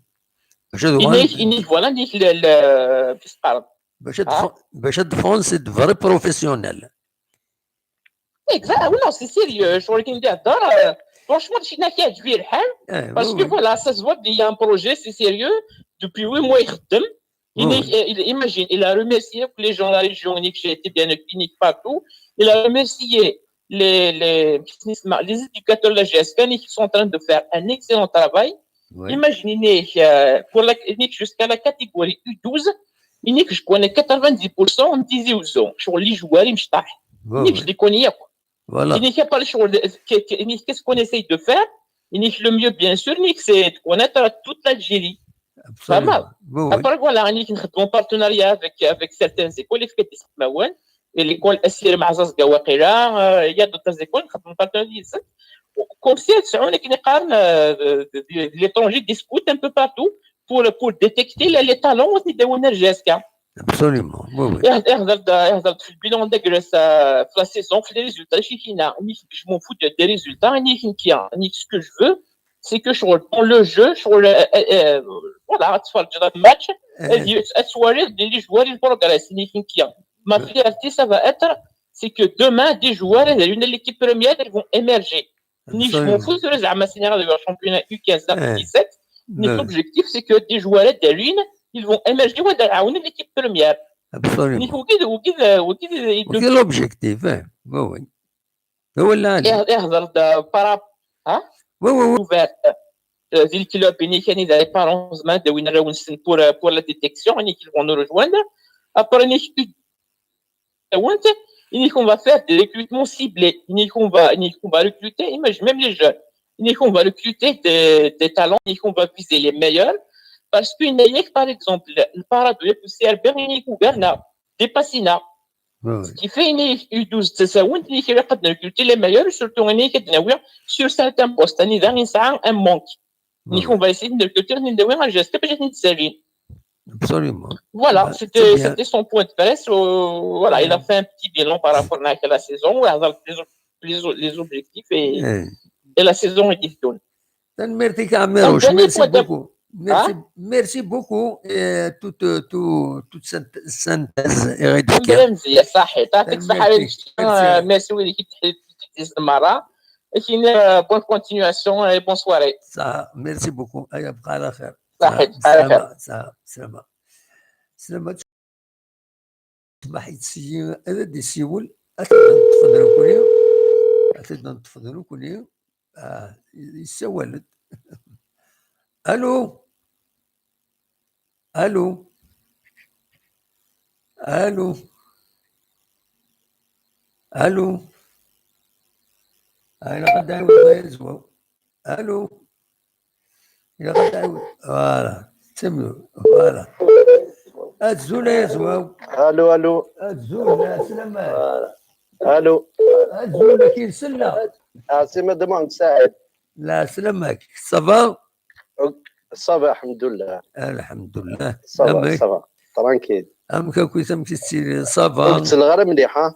باش تدفون، نيك voilà، نيك ال-، ال-، كيس تقارن. باش تدفون، باش تدفون c'est de vrais professionnels. Exact. Ah oui, non, c'est sérieux. شغل كي ندير هضر، franchement شي ناس يعجبني الحال. Parce que voilà, ça se voit qu'il y a un projet, c'est sérieux. Depuis huit mois يخدم. Il, imagine, il a remercié les gens de la région, نيك j'ai été bien accueilli partout. Il a remercié les, les, les éducateurs de la J S K نيك qui sont en train de faire un excellent travail. Imagine نيك, euh, pour la, نيك jusqu'à la catégorie U douze, نيك je connais quatre-vingt-dix pour cent نيك تيزي وزو. شغل les joueurs مشطاح. نيك je les connais ياك. Voilà. نيك à part شغل نيك qu'est-ce qu'on essaye de faire, نيك le mieux bien sûr نيك c'est de connaître toute l'Algérie. Absolument. Oui, oui. Après voilà, نيك نخدمو partenariat avec, avec certaines écoles, في كديس ماوان، l'école أسير مع زازكا واقيلا، euh, il y a d'autres écoles نخدمو partenariat. Comme si تسعون كي نقارن, euh, l'étranger discute un peu partout pour, pour détecter les, les talents وين يداونا ال J S K. Absolument. Oui, oui. يهضر، يهضر في le bilan de Grèce, euh, في la saison، في les résultats شي كاينه، نيك je m'en fous des résultats، نيك نكيا، نيك ce que je veux c'est que شغل dans le jeu شغل, euh, euh, voilà، تفرج هذا الماتش، تسوالي les joueurs ils progressent، نيك نكيا. Ma fierté ça va être c'est que demain des joueurs هذا l'équipe première ils vont émerger. نيك je m'en fous زعما سيني غادي يبقى championnat U quinze لا U dix-sept. نيك l'objectif c'est que des joueurs دارين ils vont émerger ولا يعاونوا l'équipe première. Absolument. نيك وكيد، وكيد، وكيد l'objectif. Oui, oui. هو لا، لا. يهضر بارا، ها؟ Oui, oui, oui. Ouvert. في le club نيك كان يدير les parents زعما داوين راونسن pour, pour la détection، نيك ils vont nous rejoindre. Après نيك تاونت، نيك on va faire des recrutements ciblés، نيك on va, نيك on va recruter, imagine même les jeunes. نيك on va recruter des, des talents, نيك on va viser les meilleurs. Parce que نيك par exemple البارادو ياك السي ار بي نيك وقالنا dépassé نا. Ce qui fait نيك U douze تساونت نيك قد recruter les meilleurs، surtout نيك دناوي sur certains postes، ني ذا نسعى un manque. نيك on va essayer de recruter، ني نداوي غير جاست باش نتسالين. Absolument. Voilà, c'était, c'était son point de presse. Voilà, il a fait un petit bilan par rapport à la saison, وهضر les, les, les objectifs et, et la saison اللي تجون. تنميرتك عميروش. Merci beaucoup. Merci beaucoup. Toute, toute, toute synthèse et réduction. مزيان، صحيح. يعطيك الصحة. Merci. Merci. Bonne continuation et bonne soirée. Merci beaucoup. Merci. Slamma. Smaḥ-it syi, ad d-isiwel, ad t-id-neṭṭef d nekkni, ad t-id-neṭṭef d nekkni. Ah, yessawal-d. Allô? Allô? Allô? Allô? Ah, ilaq ad d-ɛiwdeɣ ay Azwaw. Allô? Ilaq ad d-ɛiwdeɣ. Voilà. Ttemlu. Voilà. Azul ay Azwaw. Allô, allô. Azul, la, slamma. Voilà. Allô. Azul, akin sella. Ah, c'est Madame Mohamed Saïd. La, slamma. Ça va? Ok, ça va, alhamdoulilah. Alhamdoulilah. Ça va, ça va. Tranquille. Amek akk i, amek i tettiliḍ? Ça va? Ur ttleɣ ara mliḥ, ha?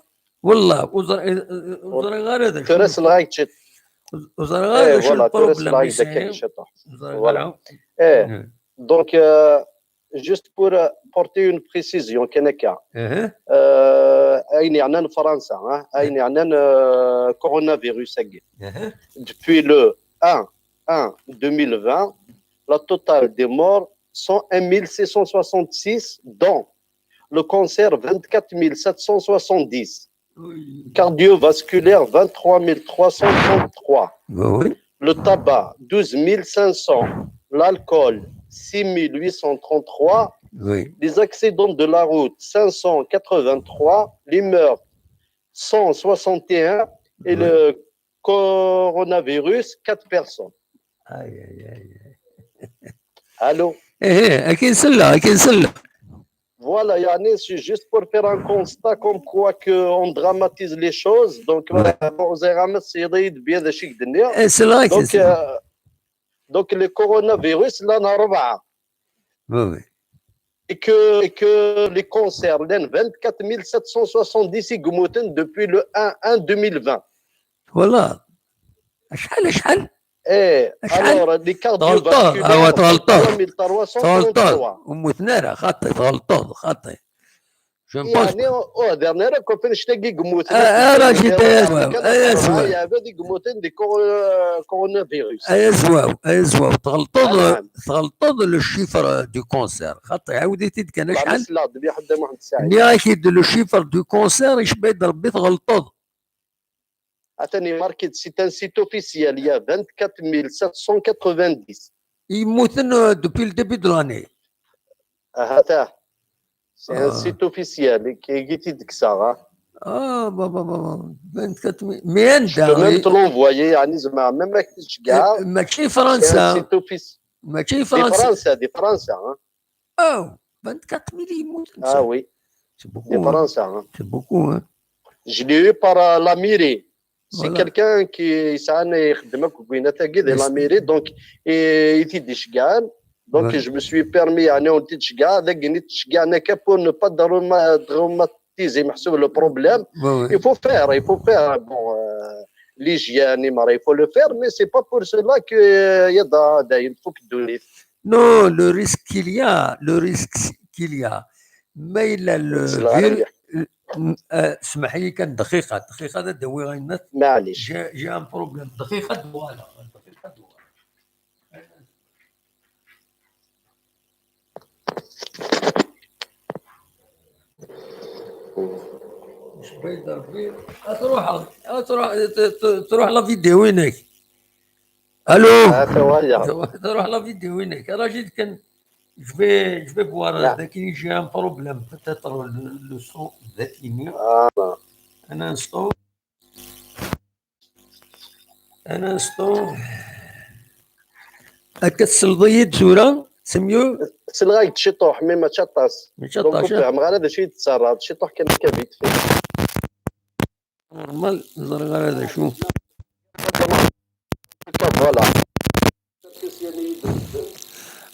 Wallah, ur ẓr-, ur ẓriɣ ara d acu. Tura selɣak ciṭ. Ur ẓriɣ ara d acu, voilà, tura selɣak ciṭ. Ur ẓriɣ ara. Eh, donc, euh, juste pour, euh, porter une précision, kan akka. Euh, ayen yeɛnan Fransa, hein, ayen yeɛnan, euh, coronavirus-agi. Depuis le un un deux mille vingt, la totale des morts sont un mille six cent soixante-six, dont le cancer vingt-quatre mille sept cent soixante-dix, cardiovasculaire vingt-trois mille trois cent trente-trois, le tabac douze mille cinq cents, l'alcool six mille huit cent trente-trois, les accidents de la route cinq cent quatre-vingt-trois, les meurtres cent soixante et un et le coronavirus quatre personnes. Aïe, aïe, aïe. Allô? Eh, eh, akin sella, akin sella. Voilà, yani, c'est juste pour faire un constat comme quoi que on dramatise les choses. Donc, voilà, bon, ur ẓriɣ ma tessineḍ-iyi-d bien d acu i k-d-nniɣ. Eh, selleɣ-ak. Donc, euh, donc, le coronavirus, llan rebɛa. Oui, oui. Et que, et que les cancers, llan vingt-quatre mille sept cent soixante-dix i yemmuten depuis le un un deux mille vingt. Voilà. Acḥal, acḥal? Eh, acḥal? Alors, les cardiovasculaires, tɣelṭeḍ, awa, tɣelṭeḍ. Trois mille trois cent trente-trois. Tɣelṭeḍ. Ur mmuten ara, xaṭi, tɣelṭeḍ, xaṭi. Je ne pense pas. Yani, ur hdiren ara akk ɣef annect-agi i yemmuten. Ah, ara jit, ay Azwaw, ay Azwaw. Yeɛbed i yemmuten di cor-, coronavirus. Ay Azwaw, ay Azwaw, tɣelṭeḍ, tɣelṭeḍ le chiffre du cancer. Xaṭi, ɛawed-it-id kan acḥal. Nniɣ-ak-id le chiffre du cancer, icba-d Rebbi tɣelṭeḍ. Atan marqué, c'est un site officiel, il y a vingt-quatre mille sept cent quatre-vingt-dix. Yemmuten, euh, depuis le début de l'année. Ah, attends. C'est un site officiel, qui, qui dit que ça, hein. Ah, bah, bah, bah, bah, vingt-quatre mille. Mais je peux même te l'envoyer, يعني زعما, même avec ce gars. Euh, mačči Fransa. C'est un site office. Mačči Fransa. Di Fransa, di Fransa, hein. Oh, vingt-quatre mille yemmuten. Ah oui. C'est beaucoup, hein. Di Fransa, hein. C'est beaucoup, hein. Je l'ai eu par, euh, la mairie. C'est quelqu'un qui, yesɛan ixeddem akk deg winat-agi di la mairie, donc, i, i t-id-iceggɛen. Donc, je me suis permis, يعني, ur t-id-ceggɛeɣ, d akken i t-ceggɛen akka pour ne pas drauma-, draumatiser, meḥsub, le problème. Il faut faire, il faut faire, bon, euh, l'hygiène, il faut le faire, mais c'est pas pour cela que, euh, il y a da-, da-, il faut que ddunit. Non, le risque qu'il y a, le risque qu'il y a, ma yella le vir-, euh, smeḥ-iyi kan dqiqa, dqiqa ad d-awiɣ ayen. Maɛlic. J'ai, j'ai un problème. Dqiqa ad d-uɣaleɣ, dqiqa ad d-uɣaleɣ. Mec bayd Rebbi, ad truḥeḍ, ad truḥ, t-, t-, truḥ la vidéo-inek. Allô? Ah, ça va, ya. Truḥ la vidéo-inek. Rajid kan, je vais, je vais voir, là. Daki, j'ai un problème, peut-être le, le son, daki. Ah, non. Un instant. Un instant. Akka tesleḍ-iyi-d tura, c'est mieux? Selleɣ-ak-d ciṭuḥ, mais mačči aṭas. Mačči aṭas, ah. Donc, ur fehmeɣ ara d acu i d-tettarraḍ, ciṭuḥ kan akka vite fait. Normal, ur ẓriɣ ara d acu. Voilà.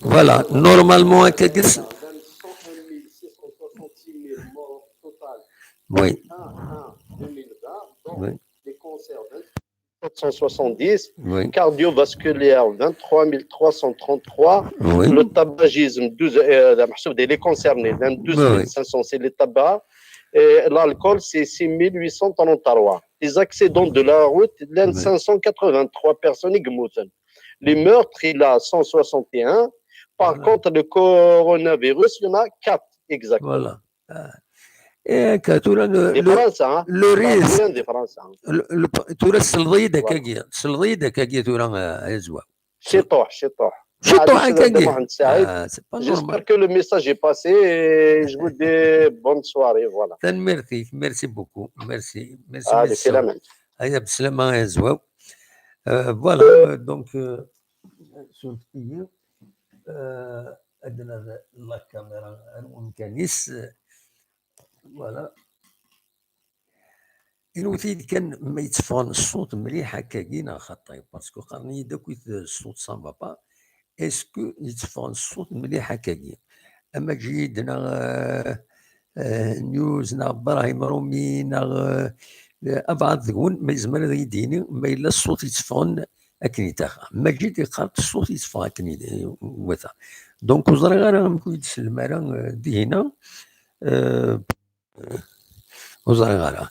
Voilà, normalement, akka gis. Oui. Oui. Sept cent soixante-dix, oui. Cardiovasculaire, vingt-trois mille trois cent trente-trois, oui. Le tabagisme, douze, euh, la mahsoub des, les concernés, hein, douze mille cinq cents, oui, oui, c'est les tabacs, et l'alcool, c'est six mille huit cent trente-trois. Les accidents de la route, il y a, oui, cinq cent quatre-vingt-trois personnes qui meurent. Les meurtres, il y a cent soixante et un. Par, voilà, contre, le coronavirus, il y en a quatre. Exactement. Voilà. Ah. Et que tura le, di le, Fransa, hein, le risque, di Fransa. Le, le, tura tselḍ-iyi-d akkagi, tselḍ-iyi-d akkagi tura, euh, Azwaw. Ciṭuḥ, ciṭuḥ. Ciṭuḥ akkagi. Ah, c'est pas normal. J'espère que le message est passé et je vous dis bonne soirée, voilà. Tanemmirt-ik, merci beaucoup. Merci, merci. Allez, merci. Aya, bslama, Azwaw. Euh, voilà, euh, donc, euh, surfet-iyi. Euh, ad nerr la caméra ar umkan-is. Voilà. Inwet-iyi-d kan ma yetteffɣen ṣṣut mliḥ akkagi neɣ xaṭi, parce que qqaren-iyi-d akkit ṣṣut ça va pas. Est-ce que yetteffɣen ṣṣut mliḥ akkagi? Ama Ǧid neɣ, euh, euh, News neɣ Brahim Rumi neɣ, euh, abɛaḍ deg-wen ma yezmer ad iyi-d-yini ma yella ṣṣut yetteffɣen akken i taxa. Maǧid yeqqar-d ṣṣut yetteffeɣ akken i iwata. Donc ur ẓriɣ ara amek ur yi-d-sellem ara, euh, dihina. Euh, ur ẓriɣ ara.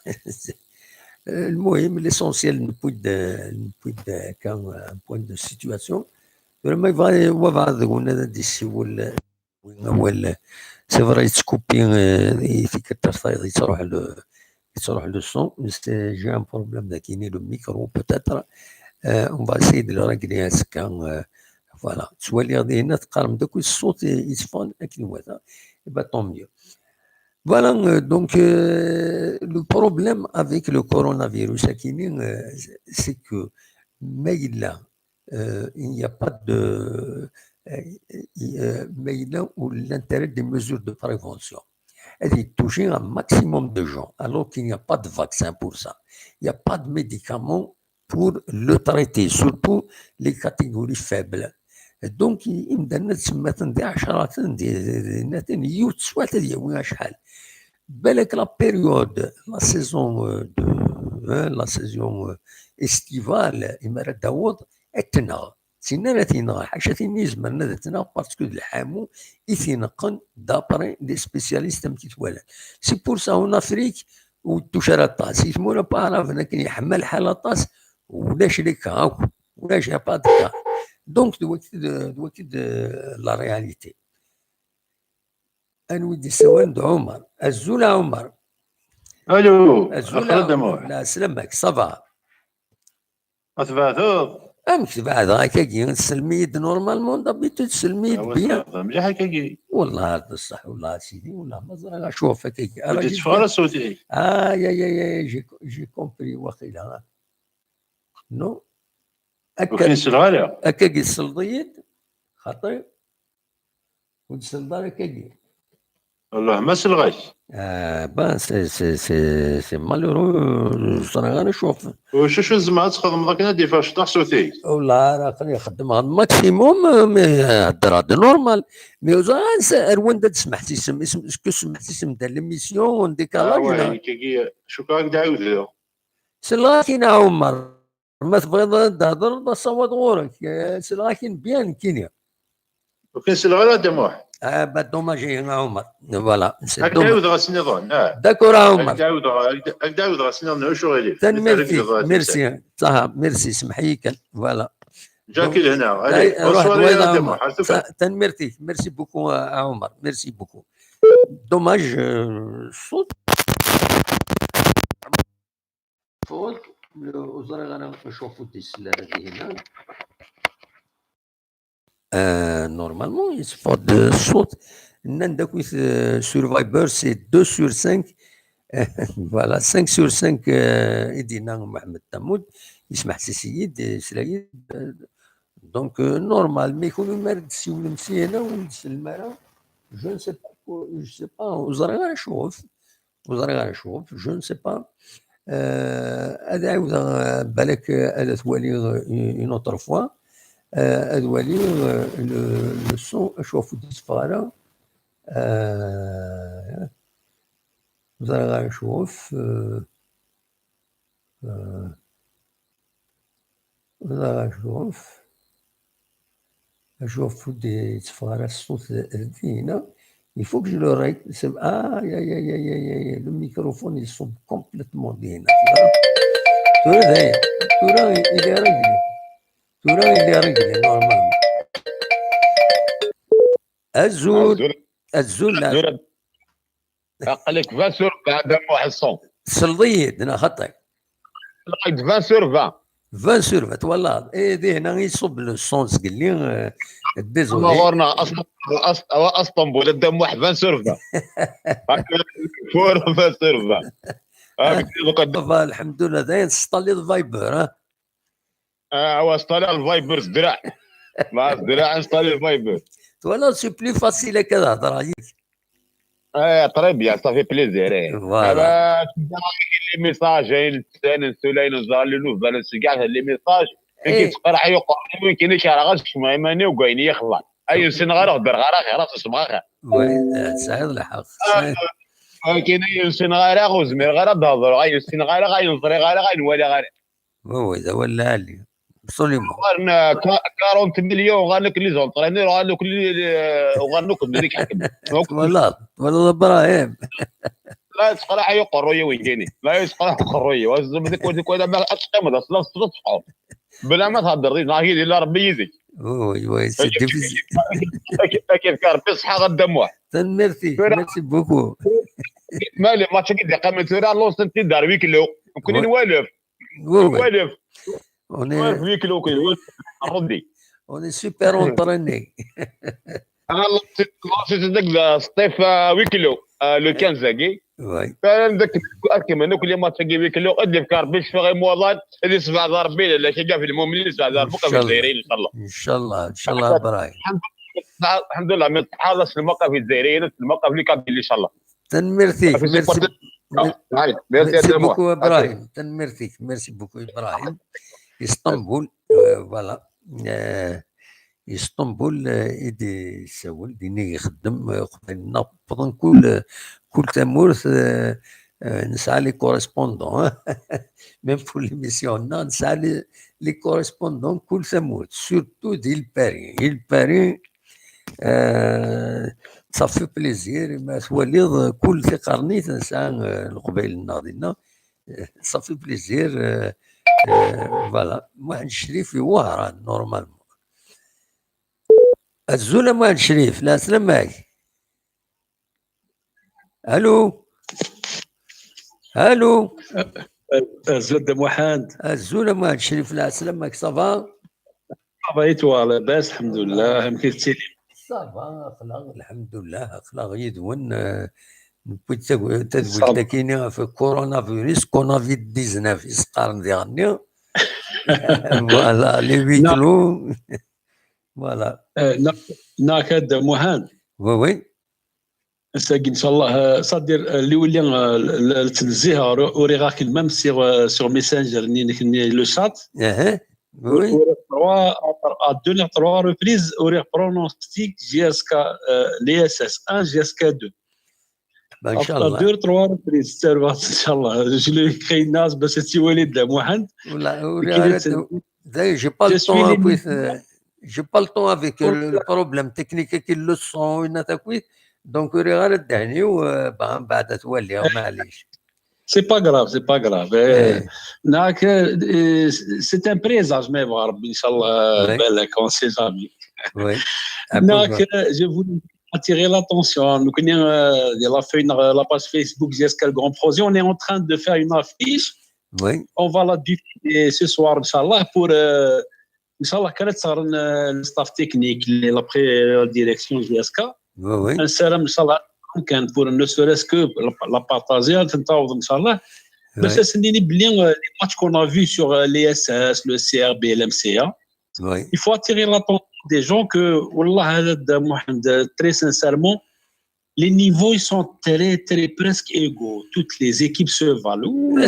Lmuhim, l'essentiel, newwi-d, newwi-d akka un point de situation. Tura ma yebɣa wabɛaḍ deg-wen ad d-yessiwel, win awal, c'est vrai, yettkupi, euh, i tikkelt ar tayeḍ, yettruḥ le, yettruḥ le son, mais c'est, j'ai un problème daki, le micro, peut-être. Euh, on va essayer de le régler azekka, euh, voilà. Ttwaliɣ dinna teqqarem-d akk ṣṣut yetteffɣen akken iwata. Eh ben, tant mieux. Voilà, euh, donc, euh, le problème avec le coronavirus, akini, euh, c'est que ma yella, euh, il n'y a pas de, euh, euh, ma yella où l'intérêt des mesures de prévention. Elle est touchée un maximum de gens, alors qu'il n'y a pas de vaccin pour ça. Il n'y a pas de médicament pour le traiter, surtout les catégories faibles. Donc, i-, imdanen ad semmaten di ɛecraten, di, di, di, di, yiwet teswiɛt ad yawi acḥal. Balak la période, la saison, euh, de, hein, la saison, euh, estivale, imara d-taweḍ, ad tenɣ. Tin ara t-yenɣen, ḥaca tin izemren ad t-tenɣ, parce que d lḥamu i t-ineqqen, d'après les spécialistes amek i t-walan. C'est pour ça, en Afrique, ur d-tuc ara aṭas. I tmura n waɛraben akken yeḥma lḥal aṭas, ulac les cas akk, ulac, y a pas de cas. Donc, d wagi d, d wagi d, euh, la réalité. Anwa i d-yessawalen? D Ɛumar. Azul a Ɛumar. Allô. Azul a Ɛumar. Lɛeslama-k, ça va? Ma tbeɛdeḍ? Amek tbeɛdeɣ akkagi? Tsellem-iyi-d normalement, d'habitude tsellem-iyi-d bien. Mliḥ akkagi. Wallah d ṣṣeḥ, wallah a sidi, wallah ma ẓriɣ acu ɣef akkagi. Ur d-yetteffeɣ ara ṣṣut-ik. Ay, ay, ay, ay, j'ai, j'ai compris, waqila. Non? Ur k-in-selleɣ ara. Akkagi tselleḍ-iyi-d, xaṭi. Ur d-tselleḍ ara akkagi. Wellah ma selleɣ-ak. Ah, ben, c'est, c'est, c'est, c'est malheureux, ur ẓriɣ ara acu ɣef. Wacu, acu tzemreḍ ad txedmeḍ akken ad d-yeffeɣ ciṭuḥ ṣṣut-ik? Wellah ara aql-i xeddmeɣ maximum, mais, euh, heddreɣ-d normal. Mais ur ẓriɣ ara s-, ar wanda d-tesmeḥsisem, isem-, est-ce que tesmeḥsisem dans l'émission, en décalage, neɣ? Ah ouais, nekkagi, cukkeɣ ad k-d-ɛawdeɣ. Selleɣ-ak-in a Ɛumar. Ma tebɣiḍ ad d-thedreḍ, asawaḍ ɣur-k. Eh, selleɣ-ak-in bien nekkini. Ur k-in-selleɣ ara a Dda Muḥ. Ah, bah, dommage, a Ɛumar. Voilà, c'est dommage. Ad k-d-ɛawdeɣ ass-nniḍen, ah. D'accord a Ɛumar. Ad k-d-ɛawdeɣ, ad k-d-, ad k-d-ɛawdeɣ ass-nniḍen, ur cuɣil. Tanemmirt-ik, merci. Taha, merci, semmeḥ-iyi kan. Voilà. Ǧǧiɣ-k-id hna. Allez, bonne soirée a Dda Muḥ. Ar tufat. Tanemmirt-ik, merci beaucoup a, a Ɛumar. Merci beaucoup. Dommage, euh, ṣṣut. Faute, ur ẓriɣ ara acu ɣef ur d-isell ara Dihina. Euh, normalement, yetteffeɣ-d ṣṣut. Nnan-d akkit, euh, sur Viber, c'est deux sur cinq. Voilà, cinq sur cinq, euh, i d-yenna Mohamed Tamoud, yesmeḥsis-iyi-d, yesla-yi-d. Donc, euh, normal, mais kunwi mi ara d-tessiwlem syin-a, ur d-tsellem ara, je ne sais pas, je sais pas, ur ẓriɣ ara acu ɣef. Ur ẓriɣ ara acu, je ne sais pas. Euh, ad ɛiwdeɣ, euh, balak, euh, ad t-waliɣ, euh, une autre fois. Euh, ad waliɣ, euh, le, le son, acu ɣef ur d-yetteffeɣ ara. Euh, ur ẓriɣ ara acu ɣef, euh, euh, Ur ẓriɣ acu ɣef, acu ɣef ur d-yetteffeɣ ara ṣṣut d Dihina. Il faut que je le règle. C'est, aïe, aïe, aïe, le microphone, il s'ouvre complètement, Dihina. Tu vois? Tura d aya. Tura il est réglé. Tura il est réglé, normalement. Azul. Azul. Azul. Azul. Aql-ik vingt sur vingt, a Dda Muḥ, le son. Tesleḍ-iyi-d neɣ xaṭi? Lqayt vingt sur vingt. Vingt sur vingt, twalaḍ. Eh, di hna i iṣubb le son zgelli, eh, désolé. Ama ɣur-neɣ As-, As-, Awa Asṭembul, a Dda Muḥ, vingt sur vingt. Fur vingt sur vingt. Ah, ça va, lḥemdullah, dayen tesṭalliḍ Viber, ha? Ah, awa, installiɣ le Viber s ddreɛ. Ma s ddreɛ, installiɣ le Viber. Twalaḍ, c'est plus facile akka ad hedreɣ yid-k. Eh, très bien, ça fait plaisir, eh. Voilà. Ah, bah, les messages, ayen n ssala, n ssula, ayen n ẓẓher, les nouvelles, c'est gars, les messages. Win Eh. K-yettqerḥ yuqerḥ, win k-, nekk ara ɣas kecmeɣ iman-iw deg wayen i yi-xḍan. Ayen ur ssineɣ ara, heddreɣ ara, xir, ad tt-smeɣ axir. Oui, eh, tesɛiḍ lḥeqq. Ah, tesɛiḍ. Akken ayen ur ssineɣ ara, ur zmireɣ ara ad d-hedreɣ. Ayen ur ssineɣ ara, ayen ẓriɣ ara, ayen waliɣ ara. Oui, oui, d awal lɛali. Absolument. Uɣalen, euh, qua-, quarante millions, uɣalen akk les entraîneurs, uɣalen akk les, euh, uɣalen akk d wid i iḥekmen. Donc, twalaḍ, twalaḍ Ibrahim. La yettqerriḥ uqerruy-iw, yettqerriḥ uqerruy-iw. Azem dik, dik, dik, ma ad teqqimeḍ, asla tettfeqɛeḍ. Bla ma theddreḍ, neɣ yid-i, la Rebbi yid-k. Oui, oui, c'est difficile. Ad k-, ad k-yefk Rebbi ṣṣeḥḥa, a Dda Muḥ. Tanemmirt-ik, tura, merci beaucoup. Ma les matchs-agi d-iqqimen tura, lancen-t-id ar huis clos. Nekkni, oui, nwalef. Oui, oui. Nwalef. On est, nwalef huis clos, quoi. Rebbi. On est super entraîné. Ah, lancen-t-id deg Sṭif, euh, huis clos, euh, le quinze-agi. Oui. Tura, ad kemmlen akk les matchs-agi huis clos, ad d-yefk Rebbi ccfa i imuḍan, ad yessebɛed Rebbi lehlak-agi ɣef lmumnin, yessebɛed Rebbi ɣef Izzayriyen, inchallah. Inchallah, inchallah, Ibrahim. Alḥemdulillah, mi tḥal aselmaqaf i Izzayriyen, aselmaqaf les Kabyles, inchallah. Tanemmirt-ik, merci. Merci beaucoup, Ibrahim. Tanemmirt-ik, merci beaucoup, Ibrahim. Istanbul, euh, voilà. Euh, Istanbul, euh, i d-isawel, din i ixeddem, euh, uqbel-nneɣ wwḍen kul, kul tamurt, euh, euh, nesɛa les correspondants, hein. Même pour l'émission-nneɣ, nesɛa les, les correspondants kul tamurt, surtout di Lpari. Di Lpari, Euh, ça fait plaisir, ma twaliḍ, euh, kul tiqernit nesɛa, euh, leqbayel-nneɣ dinna. Euh, ça fait plaisir, euh, euh, voilà. Muḥend Crif i Wehran, normalement. Azul a Muḥend Crif, lɛeslama-k. Allô? Allô? Azul a Dda Muḥend. Azul a Muḥend Crif, lɛeslama-k, ça va? Ça va et toi, labas, lḥemdullah, amek i tettili? Ça va, aql-aɣ, lḥemdullah, aql-aɣ yid-wen, euh, newwi-d tag-, tadwilt-agi-nni ɣef coronavirus, covid dix-neuf i s-qqaren diɣenni. Voilà, les huis clos. Voilà. Euh, na-, neɣ a Dda Muḥend. Oui, oui. Ass-agi, ncallah, euh, c'est-à-dire, euh, liwli, euh, l-, l-, ttnezziheɣ, ur-, uriɣ-ak-n même sur, euh, sur Messenger, nni-, nni-, le chat. Aha, oui. Uriɣ trois, à, à deux neɣ trois reprises, uriɣ pronostic J S K, euh, les S S un, J S K deux. Ben, après inchallah. Deux, trois reprises, ttaruɣ-as, inchallah. Je l'ai écrit, nas, bac ad tt-iwali Dda Muḥend. Wala, ur, j'ai pas le temps, euh, j'ai pas le temps avec, euh, le problème technique, avec le son, et tout. Donc, ur riɣ ara ddehn-iw, euh, ben, mbeɛd ad t-waliɣ, maɛlic. C'est pas grave, c'est pas grave. Euh, donc, euh, c'est un présage, mais bon, Rabbi, inchallah, oui, balak, on sait jamais. Oui. Donc, euh, je voulais attirer l'attention. Nous connaissons, euh, la feuille, euh, la page Facebook J S K le Grand Projet. On est en train de faire une affiche. Oui. On va la diffuser ce soir, inchallah, pour, euh, inchallah, كانت صار le staff technique, les, la pré-, la direction J S K. Oui, oui. Nessaram, inchallah, كان pour ne serait-ce que la, la partager, inchallah. Oui. Mais ça, c'est des, euh, les matchs qu'on a vus sur, euh, les S S, le C R B, l'M C A. Oui. Il faut attirer l'attention des gens que, wallah, Mohamed, très sincèrement, les niveaux, ils sont très, très presque égaux. Toutes les équipes se valent. Oui.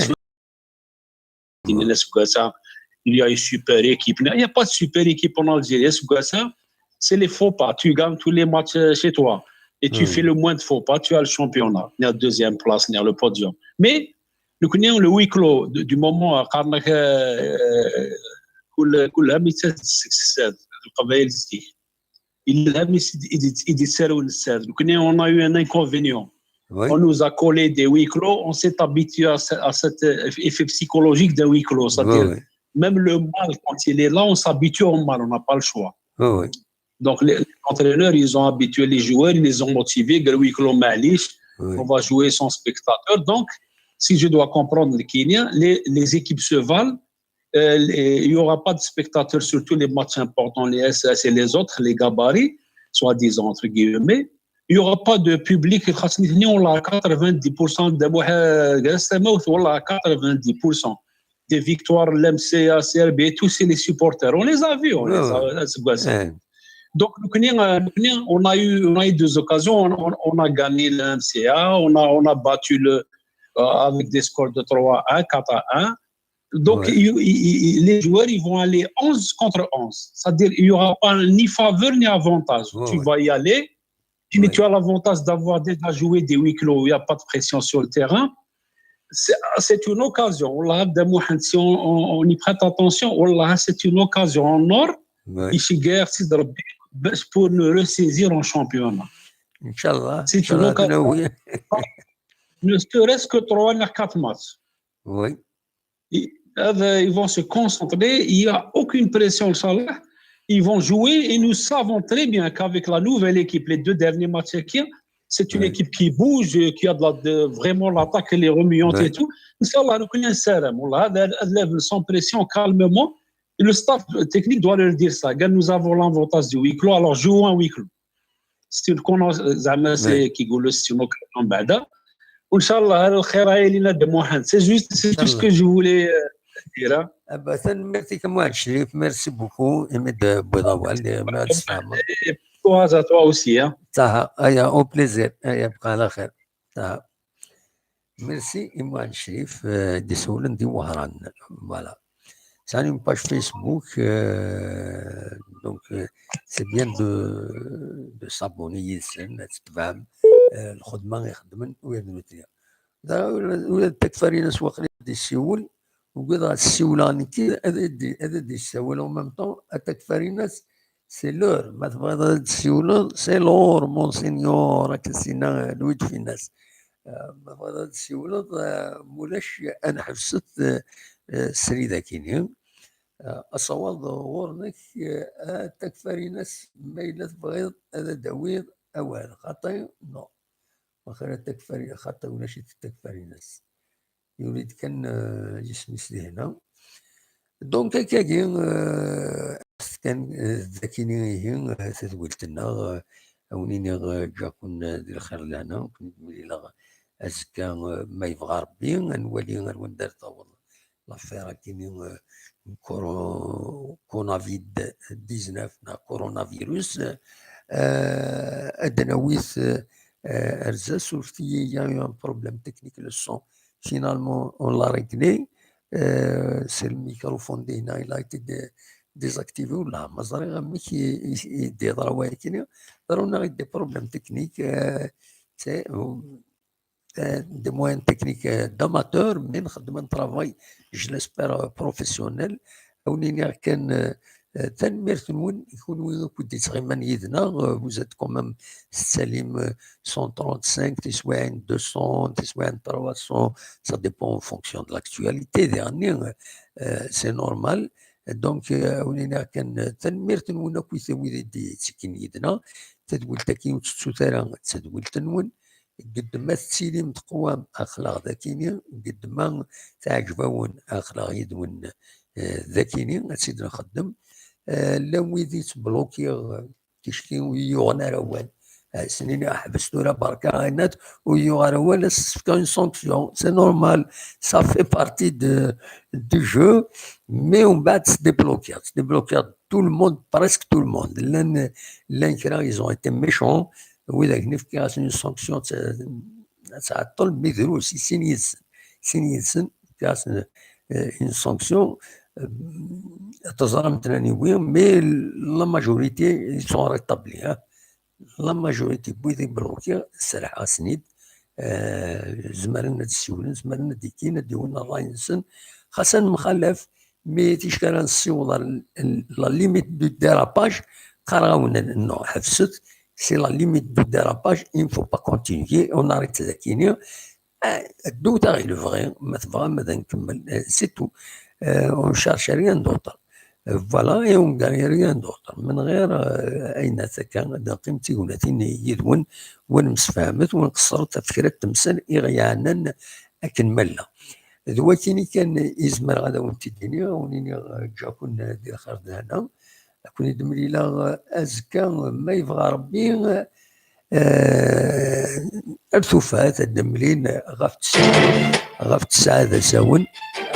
Il y a une super équipe. Il n'y a pas de super équipe en Algérie. C'est les faux pas. Tu gagnes tous les matchs, euh, chez toi. Et tu fais le moins de faux pas, tu as le championnat. Il y a deuxième place, il y a le podium. Mais le, le huis clos du moment, euh, كل، كلها ميتات السكسات، القبائل الزيك. Il a mis, il dit, il dit, c'est le, c'est le, on a eu un inconvénient. Oui. On nous a collé des huis clos, on s'est habitué à ce, à cet effet psychologique d'un huis clos. C'est-à-dire, oui, oui, même le mal, quand il est là, on s'habitue au mal, on n'a pas le choix. Oui, oui. Donc, les, les entraîneurs, ils ont habitué les joueurs, ils les ont motivés, قالوا huis clos, معليش, On va jouer sans spectateur. Donc, si je dois comprendre le Kenya, les, les équipes se valent. Euh, les- il n'y aura pas de spectateurs, surtout les matchs importants, les S S et les autres, les gabarits, soi-disant, entre guillemets. Il n'y aura pas de public, خاصني نثني ولا quatre-vingt-dix pour cent de ولا quatre-vingt-dix pour cent des victoires, l'M C A, C R B, et tous, c'est les supporters. On les a vus, on les a, c'est quoi ça ? Donc, nous, on a eu, on a eu deux occasions. On, on- on a gagné l'M C A, on a, on a battu le, euh, avec des scores de trois à un, quatre à un. Donc, Ouais. il- il- il- les joueurs, ils vont aller onze contre onze. C'est-à-dire, il n'y aura pas ni faveur ni avantage. Ouais, Tu ouais. vas y aller, mais Ouais. Tu as l'avantage d'avoir déjà joué des huis clos où il n'y a pas de pression sur le terrain. C'est c'est une occasion. والله هذا محمد, si on, on- on y prête attention, والله, c'est une occasion en or. Ouais. يشي غير سيد ربي باش pour nous ressaisir en championnat. ان شاء الله. C'est ان شاء une الله occasion. تنوي. Ne serait-ce que trois ou quatre matchs. Oui. Ils, euh, ils vont se concentrer. Il n'y a aucune pression, Inch'Allah. Ils vont jouer et nous savons très bien qu'avec la nouvelle équipe, les deux derniers matchs, c'est une Ouais. équipe qui bouge, qui a de la, de- vraiment l'attaque, elle est remuante Ouais. Et tout. Inch'Allah, nous connaissons ça. والله, هذا هذا level sans pression, calmement. Et le staff technique doit leur dire ça. Regarde, nous avons l'avantage du huis clos, alors jouons un huis clos. C'est une, زعما, c'est Ouais. كيقولوا, c'est une occasion بعدا. وان شاء الله الخير هاي لينا, محمد. C'est juste, c'est tout ce que je voulais, euh, dire, hein. ابا ثاني merci كم واحد شريف, merci beaucoup. اميد بيضاوال, ما تفهم. Et courage à toi aussi, hein. صح, ايا, au plaisir, ايا, بقى على خير. صح. Merci, Imouane Chérif, euh, des Soulan, des Wahran. Voilà. C'est une page Facebook, euh, donc, euh, c'est bien de, de s'abonner, يسن, تتبعم, euh, الخدمة يخدمن ويدنو تيا. دا ولا تكفرينا سواق دي سيول, وكذا السيولة نكي, هذا دي, هذا دي السيول en même temps, تكفرينا, c'est l'heure. ما تبغى تسيولة, c'est l'heure, monseigneur, راك سينا الود في الناس. آه، ما تبغى تسيولة, آه، مولاش, أنا حفصت, آه، آه، سريدة كيني. آه، أصوات غورنك, آه، آه، تكفريناس, ما إلا تبغيض, هذا داويض, أوال خاطي, نو. واخا تكفري, خاطي ولا شي تكفريناس. يريد كان, آه، يسمي سيدي هنا. Donc, هكاكي, آه، كان, آه، ذاكيني هي, آه، تدويلتنا, آه، أونيني, آه، جاكون, آه، دي الخير لنا, كنت ملي لا, أزكى, آه، ما يبغى ربي, نولي, نولي ندير طاول. L'affaire كيني, آه، كورو-, كونافيد ديزناف, نا كورونا فيروس, آه، أدنويث, آه، أرزاس, ورثي, il y a eu un problème technique, le son. Finalement, on l'a réglé. Euh, c'est le microphone دينا, il a été dé-, désactivé, ولا ما زري غير ميك يدي ضرا, ولكن ضرونا غير des problèmes techniques, euh, c'est, euh, des moyens techniques, euh, d'amateurs, mais نخدم un travail, je l'espère, euh, professionnel. أونيني كان, آه، آه، تنميرت نون يكون وين كنت تغيمان يدنا, آه، vous êtes quand même سليم, آه، cent trente-cinq, تسوين deux cents, تسوين trois cents, ça dépend en fonction de l'actualité, يعني, آه، c'est normal. Donc, آه، أونيني كان تنميرت نون كويس ويدي تسكين يدنا, تدويل تاكين وتسوتارا تدويل تنون, قد ما تسيلم تقوام أخلاق ذاكيني, قد ما تعجبون أخلاق يدون, آه، ذاكيني, أسيد نخدم. آه، لا ويدي تبلوكي, آه، كيشكي ويوغنا روان. آه، سنين أحبس دورة بركة غينات ويوغ روان, c'est une sanction. C'est normal. Ça fait partie de, du jeu. Mais on va se débloquer. Se débloquer tout le monde, presque tout le monde. L'un, l'un, ils ont été méchants. Oui, la une sanction, c'est, c'est un tol, mais c'est aussi, c'est une, c'est une, c'est une, euh, une sanction, euh, تظلم تناني, oui, mais la majorité, ils sont rétablis, hein. La majorité, بويدي بلوكي, سرح أسنيد, آه، زمرنا دسيولن, زمرنا ديكين, ديونا الله ينسن. خاصة مخالف, mais تيشكال نسيوض la limite du dérapage, قراونا, non, حفصت, c'est la limite du dérapage, il ne faut pas continuer, on arrête ذاكيني. آه، دو تاغي لو فغي, ما تبغى ما نكمل, آه، c'est tout. آه، on cherche rien d'autre. Voilà, et on gagne rien d'autre. من غير, euh, ayen akka, ad neqqim d tignatin yid-wen, ur nemsefhamet, ur nqeṣṣret ɣef kra n temsal i ɣ-yeɛnan akken ma nella. D wakkini kan i zemreɣ ad awen-t-id-iniɣ, ad wen-iniɣ, eh, ǧǧiɣ-ken di lxir d lehna. Ad ken-id-mlileɣ, eh, azekka, ma yebɣa Rebbi, eh, ar tufat, ad d-mlin ɣef tesɛa, ɣef tesɛa d asawen,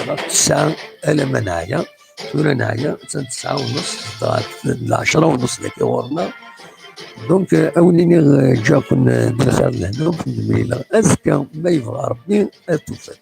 ɣef tesɛa alamma neɛya. Tura neɛya, attan tesɛa u nus, dɣa d lɛecṛa u nus dagi ɣur-neɣ. Donc, eh, ad wen-iniɣ, eh, ǧǧiɣ-ken, eh, di lxir d lehna, ad ken-id-mlileɣ azekka, ma yebɣa Rebbi, ar tufat.